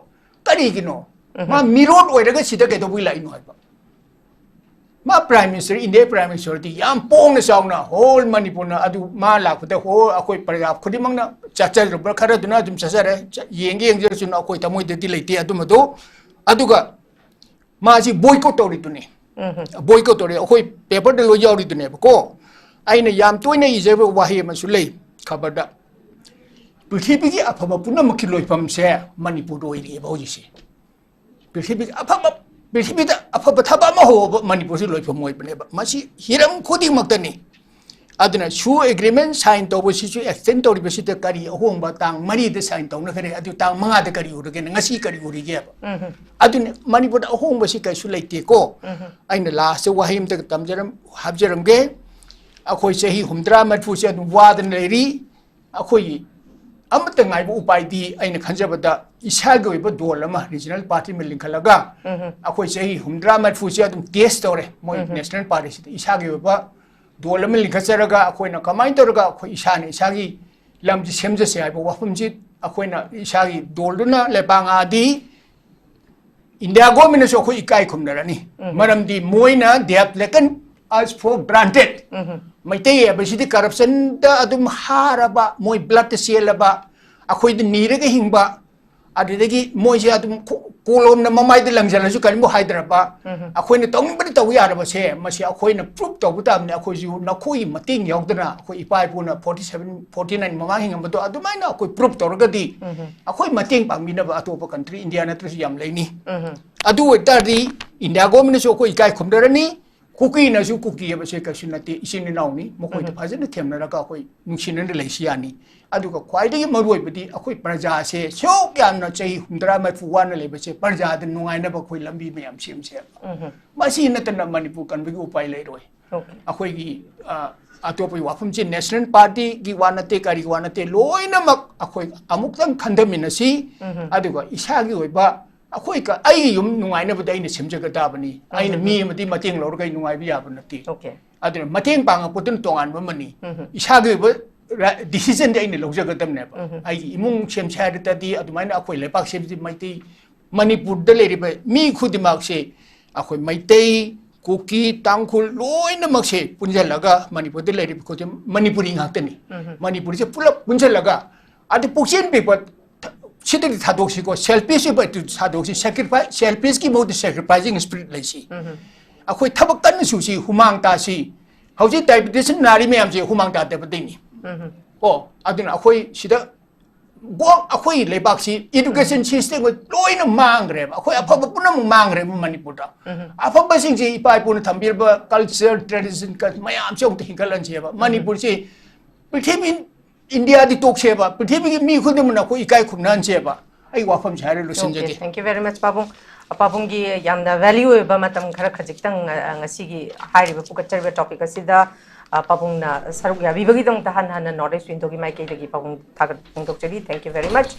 ꯀꯔꯤꯒꯤꯅꯣ? ꯃꯥ ꯃꯤꯔꯣꯠ ꯑꯣꯏꯔꯒ ꯁꯤꯗ ꯀꯩꯗꯧꯕꯒꯤ ꯂꯥꯛꯏꯅꯣ ꯍꯥꯏꯕ꯫ ꯃꯥ Prime Minister, India Prime Minister ꯗꯤ ꯌꯥꯝ ꯄꯣꯡꯅ ꯆꯥꯎꯅ whole ꯃꯅꯤꯄꯨꯔꯅ ꯑꯗꯨ ꯃꯥ ꯂꯥꯛꯄꯗ whole ꯑꯩꯈꯣꯏ ꯄ꯭ꯔꯖꯥ ꯈꯨꯗꯤꯡꯃꯛꯅ ꯆꯠꯆꯔꯨꯕ꯭ꯔꯥ, ꯈꯔꯗꯨꯅ ꯑꯗꯨꯝ ꯆꯠꯆꯔꯦ, ꯆ-, ꯌꯦꯡꯒꯦ ꯌꯦꯡꯖꯔꯁꯅꯨ, ꯑꯩꯈꯣꯏ ꯊꯃꯣꯏꯗꯗꯤ ꯂꯩꯇꯦ ꯑꯗꯨꯝꯕꯗꯣ꯫ ꯑꯗꯨꯒ ꯃꯥꯁꯤ boycott ꯇꯧꯔꯤꯗꯨꯅꯤ꯫ Boycott ꯇꯧꯔꯤ, ꯑꯩꯈꯣꯏ paper ꯗ ꯂꯣꯏ ꯌꯥꯎꯔꯤꯗꯨꯅꯦꯕꯀꯣ꯫ ꯑꯩꯅ ꯌꯥꯝ ꯇꯣꯏꯅ ꯏꯖꯕ ꯋꯥꯍꯩ ꯑꯃꯁꯨ ꯂꯩ ꯈꯕꯔꯗ, "ꯄ꯭ꯔꯤꯊꯤꯕꯤꯒꯤ ꯑꯐꯕ ꯄꯨꯝꯅꯃꯛꯀꯤ ꯂꯣꯏꯐꯝꯁꯦ ꯃꯅꯤꯄꯨꯔꯗ ꯑꯣꯏꯔꯤꯑꯕ ꯍꯧꯖꯤꯛꯁꯦ"꯫ ꯄ꯭ꯔꯤꯊꯤꯕꯤꯒꯤ ꯑꯐꯕ, ꯄ꯭ꯔꯤꯊꯤꯕꯤꯗ ꯑꯐꯕ ꯊꯕꯛ ꯑꯃ ꯍꯧꯕ ꯃꯅꯤꯄꯨꯔꯁꯤ ꯂꯣꯏꯐꯝ ꯑꯣꯏꯕꯅꯦꯕ꯫ ꯃꯁꯤ ꯍꯤꯔꯝ ꯈꯨꯗꯤꯡꯃꯛꯇꯅꯤ꯫ ꯑꯗꯨꯅ ꯁꯨ agreement sign ꯇꯧꯕꯁꯤꯁꯨ extend ꯇꯧꯔꯤꯕꯁꯤꯗ ꯀꯔꯤ ꯑꯍꯣꯡꯕ? ꯇꯥꯡ ꯃꯔꯤꯗ sign ꯇꯧꯅꯈ꯭ꯔꯦ, ꯑꯗꯨ ꯇꯥꯡ ꯃꯉꯥꯗ ꯀꯔꯤ ꯎꯔꯒꯦꯅ? ꯉꯁꯤ ꯀꯔꯤ ꯎꯔꯤꯒꯦꯕ? ꯑꯗꯨꯅ ꯃꯅꯤꯄꯨꯔꯗ ꯑꯍꯣꯡꯕꯁꯤ ꯀꯩꯁꯨ ꯂꯩꯇꯦꯀꯣ꯫ ꯑꯩꯅ last ꯋꯥꯍꯩ ꯑꯃꯇꯒ ꯇꯝꯖꯔꯝ-, ꯍꯥꯞꯆꯔꯝꯒꯦ꯫ ꯑꯩꯈꯣꯏ ꯆꯍꯤ ꯍꯨꯝꯗ꯭ꯔꯥ ꯃꯔꯤꯐꯨꯁꯦ ꯑꯗꯨꯝ ꯋꯥꯗꯅ ꯂꯩꯔꯤ꯫ ꯑꯩꯈꯣꯏꯒꯤ ꯑꯃꯠꯇ ꯉꯥꯏꯕ ꯎꯄꯥꯏꯗꯤ ꯑꯩꯅ ꯈꯟꯖꯕꯗ ꯏꯁꯥꯒꯤ ꯑꯣꯏꯕ ꯗꯣꯜ ꯑꯃ ꯔꯤꯖꯅꯦꯜ ꯄꯥꯔꯇꯤ ꯑꯃ ꯂꯤꯡꯈꯠꯂꯒ ꯑꯩꯈꯣꯏ ꯆꯍꯤ ꯍꯨꯝꯗ꯭ꯔꯥ ꯃꯔꯤꯐꯨꯁꯦ ꯑꯗꯨꯝ ꯇꯦꯁ ꯇꯧꯔꯦ ꯃꯣꯏ ꯅꯦꯁꯅꯦꯜ ꯄꯥꯔꯇꯤꯁꯤꯗ꯫ ꯏꯁꯥꯒꯤ ꯑꯣꯏꯕ ꯗꯣꯜ ꯑꯃ ꯂꯤꯡꯈꯠꯆꯔꯒ ꯑꯩꯈꯣꯏꯅ ꯀꯃꯥꯏꯅ ꯇꯧꯔꯒ ꯑꯩꯈꯣꯏ ꯏꯁꯥꯅ ꯏꯁꯥꯒꯤ ꯂꯝꯁꯤ ꯁꯦꯝꯖꯁꯦ ꯍꯥꯏꯕ ꯋꯥꯐꯝꯁꯤ ꯑꯩꯈꯣꯏꯅ ꯏꯁꯥꯒꯤ ꯗꯣꯜꯗꯨꯅ ꯂꯩꯕꯥꯛ ꯉꯥꯛꯑꯗꯤ ꯏꯟꯗꯤꯌꯥ ꯒꯣꯔꯃꯦꯟꯅꯁꯨ ꯑꯩꯈꯣꯏ ꯏꯀꯥꯏ ꯈꯨꯝꯅꯔꯅꯤ꯫ ꯃꯔꯝꯗꯤ ꯃꯣꯏꯅ they have taken us for granted꯫ Meitei ꯍꯥꯏꯕꯁꯤꯗꯤ ꯀꯔꯞꯁꯟꯗ ꯑꯗꯨꯝ ꯍꯥꯔꯕ, ꯃꯣꯏ ꯕ꯭ꯂꯠꯇ ꯆꯦꯜꯂꯕ, ꯑꯩꯈꯣꯏꯗ ꯅꯤꯔꯒ ꯍꯤꯡꯕ, ꯑꯗꯨꯗꯒꯤ ꯃꯣꯏꯁꯦ ꯑꯗꯨꯝ ꯀꯣ-, ꯀꯣꯂꯣꯝꯅ ꯃꯃꯥꯏꯗ ꯂꯪꯁꯤꯜꯂꯁꯨ ꯀꯔꯤꯝꯕꯨ ꯍꯥꯏꯗ꯭ꯔꯕ, ꯑꯩꯈꯣꯏꯅ ꯇꯧꯅꯤꯡꯕꯗ ꯇꯧ ꯌꯥꯔꯕꯁꯦ, ꯃꯁꯤ ꯑꯩꯈꯣꯏꯅ ꯄ꯭ꯔꯨꯞ ꯇꯧꯕ ꯇꯥꯕꯅꯤ꯫ ꯑꯩꯈꯣꯏꯁꯨ ꯅꯈꯣꯏꯒꯤ ꯃꯇꯦꯡ ꯌꯥꯎꯗꯅ ꯑꯩꯈꯣꯏ ꯏꯄꯥ ꯏꯄꯨꯅ ꯐꯣꯔꯇꯤ ꯁꯚꯦꯟ, ꯐꯣꯔꯇꯤ ꯅꯥꯏꯟ ꯃꯃꯥꯡ ꯍꯤꯡꯉꯝꯕꯗꯣ ꯑꯗꯨꯃꯥꯏꯅ ꯑꯩꯈꯣꯏ ꯄ꯭ꯔꯨꯞ ꯇꯧꯔꯒꯗꯤ ꯑꯩꯈꯣꯏ ꯃꯇꯦꯡ ꯄꯥꯡꯕꯤꯅꯕ ꯑꯇꯣꯞꯄ ꯀꯟꯇ꯭ꯔꯤ ꯏꯟꯗꯤꯌꯥ ꯅꯠꯇ꯭ꯔꯁꯨ ꯌꯥꯝ ꯂꯩꯅꯤ꯫ ꯑꯗꯨ ꯑꯣꯏꯇꯥꯔꯗꯤ ꯏꯟꯗꯤꯌꯥ ꯒꯣꯔꯃꯦꯟꯅꯁꯨ ꯑꯩꯈꯣꯏ ꯏꯀꯥꯏ ꯈꯨꯝꯅꯔꯅꯤ, ꯀꯨꯀꯤꯅꯁꯨ, ꯀꯨꯀꯤ ꯍꯥꯏꯕꯁꯦ ꯀꯩꯁꯨ ꯅꯠꯇꯦ, ꯏꯆꯤꯟ ꯏꯅꯥꯎꯅꯤ, ꯃꯈꯣꯏꯗ ꯐꯖꯅ ꯊꯦꯝꯅꯔꯒ ꯑꯩꯈꯣꯏ ꯅꯨꯡꯁꯤꯅꯅ ꯂꯩꯁꯤ ꯌꯥꯅꯤ꯫ ꯑꯗꯨꯒ ꯈ꯭ꯋꯥꯏꯗꯒꯤ ꯃꯔꯨꯑꯣꯏꯕꯗꯤ ꯑꯩꯈꯣꯏ ꯄ꯭ꯔꯖꯥꯁꯦ ꯁꯨꯛ ꯌꯥꯝꯅ ꯆꯍꯤ ꯍꯨꯝꯗ꯭ꯔꯥ ꯃꯔꯤꯐꯨ ꯋꯥꯅ ꯂꯩꯕꯁꯦ ꯄ꯭ꯔꯖꯥꯗ ꯅꯨꯡꯉꯥꯏꯅꯕ ꯑꯩꯈꯣꯏ ꯂꯝꯕꯤ ꯃꯌꯥꯝ ꯁꯦꯝꯁꯦꯕ꯫ ꯃꯁꯤ ꯅꯠꯇꯅ ꯃꯅꯤꯄꯨꯔ ꯀꯟꯕꯒꯤ ꯎꯄꯥꯏ ꯂꯩꯔꯣꯏ꯫ ꯑꯩꯈꯣꯏꯒꯤ, ꯑ, ꯑꯇꯣꯞꯄꯒꯤ ꯋꯥꯐꯝꯁꯤ ꯅꯦꯁꯅꯦꯜ ꯄꯥꯔꯇꯤꯒꯤ ꯋꯥ ꯅꯠꯇꯦ, ꯀꯔꯤꯒꯤ ꯋꯥ ꯅꯠꯇꯦ, ꯂꯣꯏꯅꯃꯛ ꯑꯩꯈꯣꯏ ꯑꯃꯨꯛꯇꯪ ꯈꯟꯊꯃꯤꯟꯅꯁꯤ꯫ ꯑꯗꯨꯒ ꯏꯁꯥꯒꯤ ꯑꯣꯏꯕ ꯑꯩꯈꯣꯏ ꯀ-, ꯑꯩꯒꯤ ꯌꯨꯝ ꯅꯨꯡꯉꯥꯏꯅꯕꯗꯤ ꯑꯩꯅ ꯁꯦꯝꯖꯒꯗꯕꯅꯤ꯫ ꯑꯩꯅ ꯃꯤ ꯑꯃꯗꯤ ꯃꯇꯦꯡ ꯂꯧꯔꯒ ꯑꯩ ꯅꯨꯡꯉꯥꯏꯕ ꯌꯥꯕ ꯅꯠꯇꯦ꯫ ꯑꯗꯨꯅ ꯃꯇꯦꯡ ꯄꯥꯡꯉꯛꯄꯗꯨꯅ ꯇꯣꯉꯥꯟꯕ ꯑꯃꯅꯤ꯫ ꯏꯁꯥꯒꯤ ꯑꯣꯏꯕ ꯔ-, ꯗꯤꯁꯤꯖꯟꯗꯤ ꯑꯩꯅ ꯂꯧꯖꯒꯗꯕꯅꯦꯕ꯫ ꯑꯩꯒꯤ ꯏꯃꯨꯡ ꯁꯦꯝꯁꯦ ꯍꯥꯏꯔ ꯇꯥꯔꯗꯤ ꯑꯗꯨꯃꯥꯏꯅ ꯑꯩꯈꯣꯏ ꯂꯩꯕꯥꯛ ꯁꯦꯝꯁꯤ ꯃꯩꯇꯩ, ꯃꯅꯤꯄꯨꯔꯗ ꯂꯩꯔꯤꯕ ꯃꯤ ꯈꯨꯗꯤꯡꯃꯛꯁꯦ ꯑꯩꯈꯣꯏ ꯃꯩꯇꯩ, ꯀꯨꯀꯤ, ꯇꯥꯡꯈꯨꯜ ꯂꯣꯏꯅꯃꯛꯁꯦ ꯄꯨꯟꯁꯤꯜꯂꯒ ꯃꯅꯤꯄꯨꯔꯗ ꯂꯩꯔꯤꯕ ꯈꯨꯗꯤꯡ ꯃꯅꯤꯄꯨꯔꯤ ꯉꯥꯛꯇꯅꯤ꯫ ꯃꯅꯤꯄꯨꯔꯁꯦ ꯄꯨꯂꯞ ꯄꯨꯟꯁꯤꯜꯂꯒ ꯑꯗꯨ ꯄꯨꯛꯆꯦꯟ ꯄꯤꯛꯄ ꯊ-, ꯁꯤꯗꯒꯤ ꯊꯥꯗꯣꯛꯁꯤꯀꯣ, ꯁꯦꯜꯐꯤꯁ ꯑꯣꯏꯕ ꯑꯗꯨ ꯊꯥꯗꯣꯛꯁꯤ, ꯁꯦꯀ꯭ꯔꯤꯐꯥꯏꯁ, ꯁꯦꯜꯐꯤꯁꯀꯤ ꯃꯍꯨꯠꯇ ꯁꯦꯀ꯭ꯔꯤꯐꯥꯏꯁꯤꯡ ꯁ꯭ꯄꯤꯔꯤꯠ ꯂꯩꯁꯤ꯫ ꯑꯩꯈꯣꯏ ꯊꯕꯛ ꯀꯟꯅ ꯁꯨꯁꯤ, ꯍꯨꯃꯥꯡ ꯇꯥꯁꯤ꯫ ꯍꯧꯖꯤꯛ ꯗꯥꯏꯕꯤꯇꯤꯁ ꯅꯥꯔꯤ ꯃꯌꯥꯝꯁꯦ ꯍꯨꯃꯥꯡ ꯇꯥꯗꯕꯗꯩꯅꯤ꯫ ꯀꯣ, ꯑꯗꯨꯅ ꯑꯩꯈꯣꯏ ꯁꯤꯗ ꯒꯣ-, ꯑꯩꯈꯣꯏ ꯂꯩꯕꯥꯛꯁꯤ ꯏꯗꯨꯀꯦꯁꯟ ꯁꯤꯁꯇꯦꯝ ꯂꯣꯏꯅ ꯃꯥꯡꯈ꯭ꯔꯦꯕ꯫ ꯑꯩꯈꯣꯏ ꯑꯐꯕ ꯄꯨꯝꯅꯃꯛ ꯃꯥꯡꯈ꯭ꯔꯦꯕ ꯃꯅꯤꯄꯨꯔꯗ꯫ ꯑꯐꯕꯁꯤꯡꯁꯦ ꯏꯄꯥ ꯏꯄꯨꯅ ꯊꯝꯕꯤꯔꯕ ꯀꯜꯆꯔ, ꯇ꯭ꯔꯦꯗꯤꯁꯟ ꯃꯌꯥꯝꯁꯦ ꯑꯃꯨꯛꯇ ꯍꯤꯡꯒꯠꯍꯟꯁꯦꯕ꯫ ꯃꯅꯤꯄꯨꯔꯁꯤ ꯄ꯭ꯔꯤꯊꯤꯕꯤ, ꯏꯟꯗꯤꯌꯥꯗꯤ ꯇꯣꯛꯁꯦꯕ, ꯄ꯭ꯔꯤꯊꯤꯕꯤꯒꯤ ꯃꯤ ꯈꯨꯗꯤꯡꯃꯛꯅ ꯑꯩꯈꯣꯏ ꯏꯀꯥꯏ ꯈꯨꯝꯅꯍꯟꯁꯦꯕ꯫ ꯑꯩ ꯋꯥꯐꯝꯁꯦ ꯍꯥꯏꯔ ꯂꯣꯏꯁꯤꯟꯖꯒꯦ꯫ Thank you very much, ꯄꯥꯕꯨꯡ꯫ ꯑ, ꯄꯥꯕꯨꯡꯒꯤ ꯌꯥꯝꯅ ꯚꯦꯂ꯭ꯌꯨ ꯑꯣꯏꯕ ꯃꯇꯝ ꯈꯔ ꯈꯖꯤꯛꯇꯪ, ꯑ, ꯉꯁꯤꯒꯤ ꯍꯥꯏꯔꯤꯕ ꯄꯨꯈꯠꯆꯔꯤꯕ ꯇꯣꯄꯤꯛ ꯑꯁꯤꯗ, ꯑ, ꯄꯥꯕꯨꯡꯅ ꯁꯔꯨꯛ ꯌꯥꯕꯤꯕꯒꯤꯗꯃꯛꯇ ꯍꯟꯅ ꯍꯟꯅ North East Window ꯒꯤ ꯃꯥꯏꯀꯩꯗꯒꯤ ꯄꯥꯕꯨꯡ ꯊꯥꯒꯠꯄ ꯐꯣꯡꯗꯣꯛꯆꯔꯤ꯫ Thank you very much꯫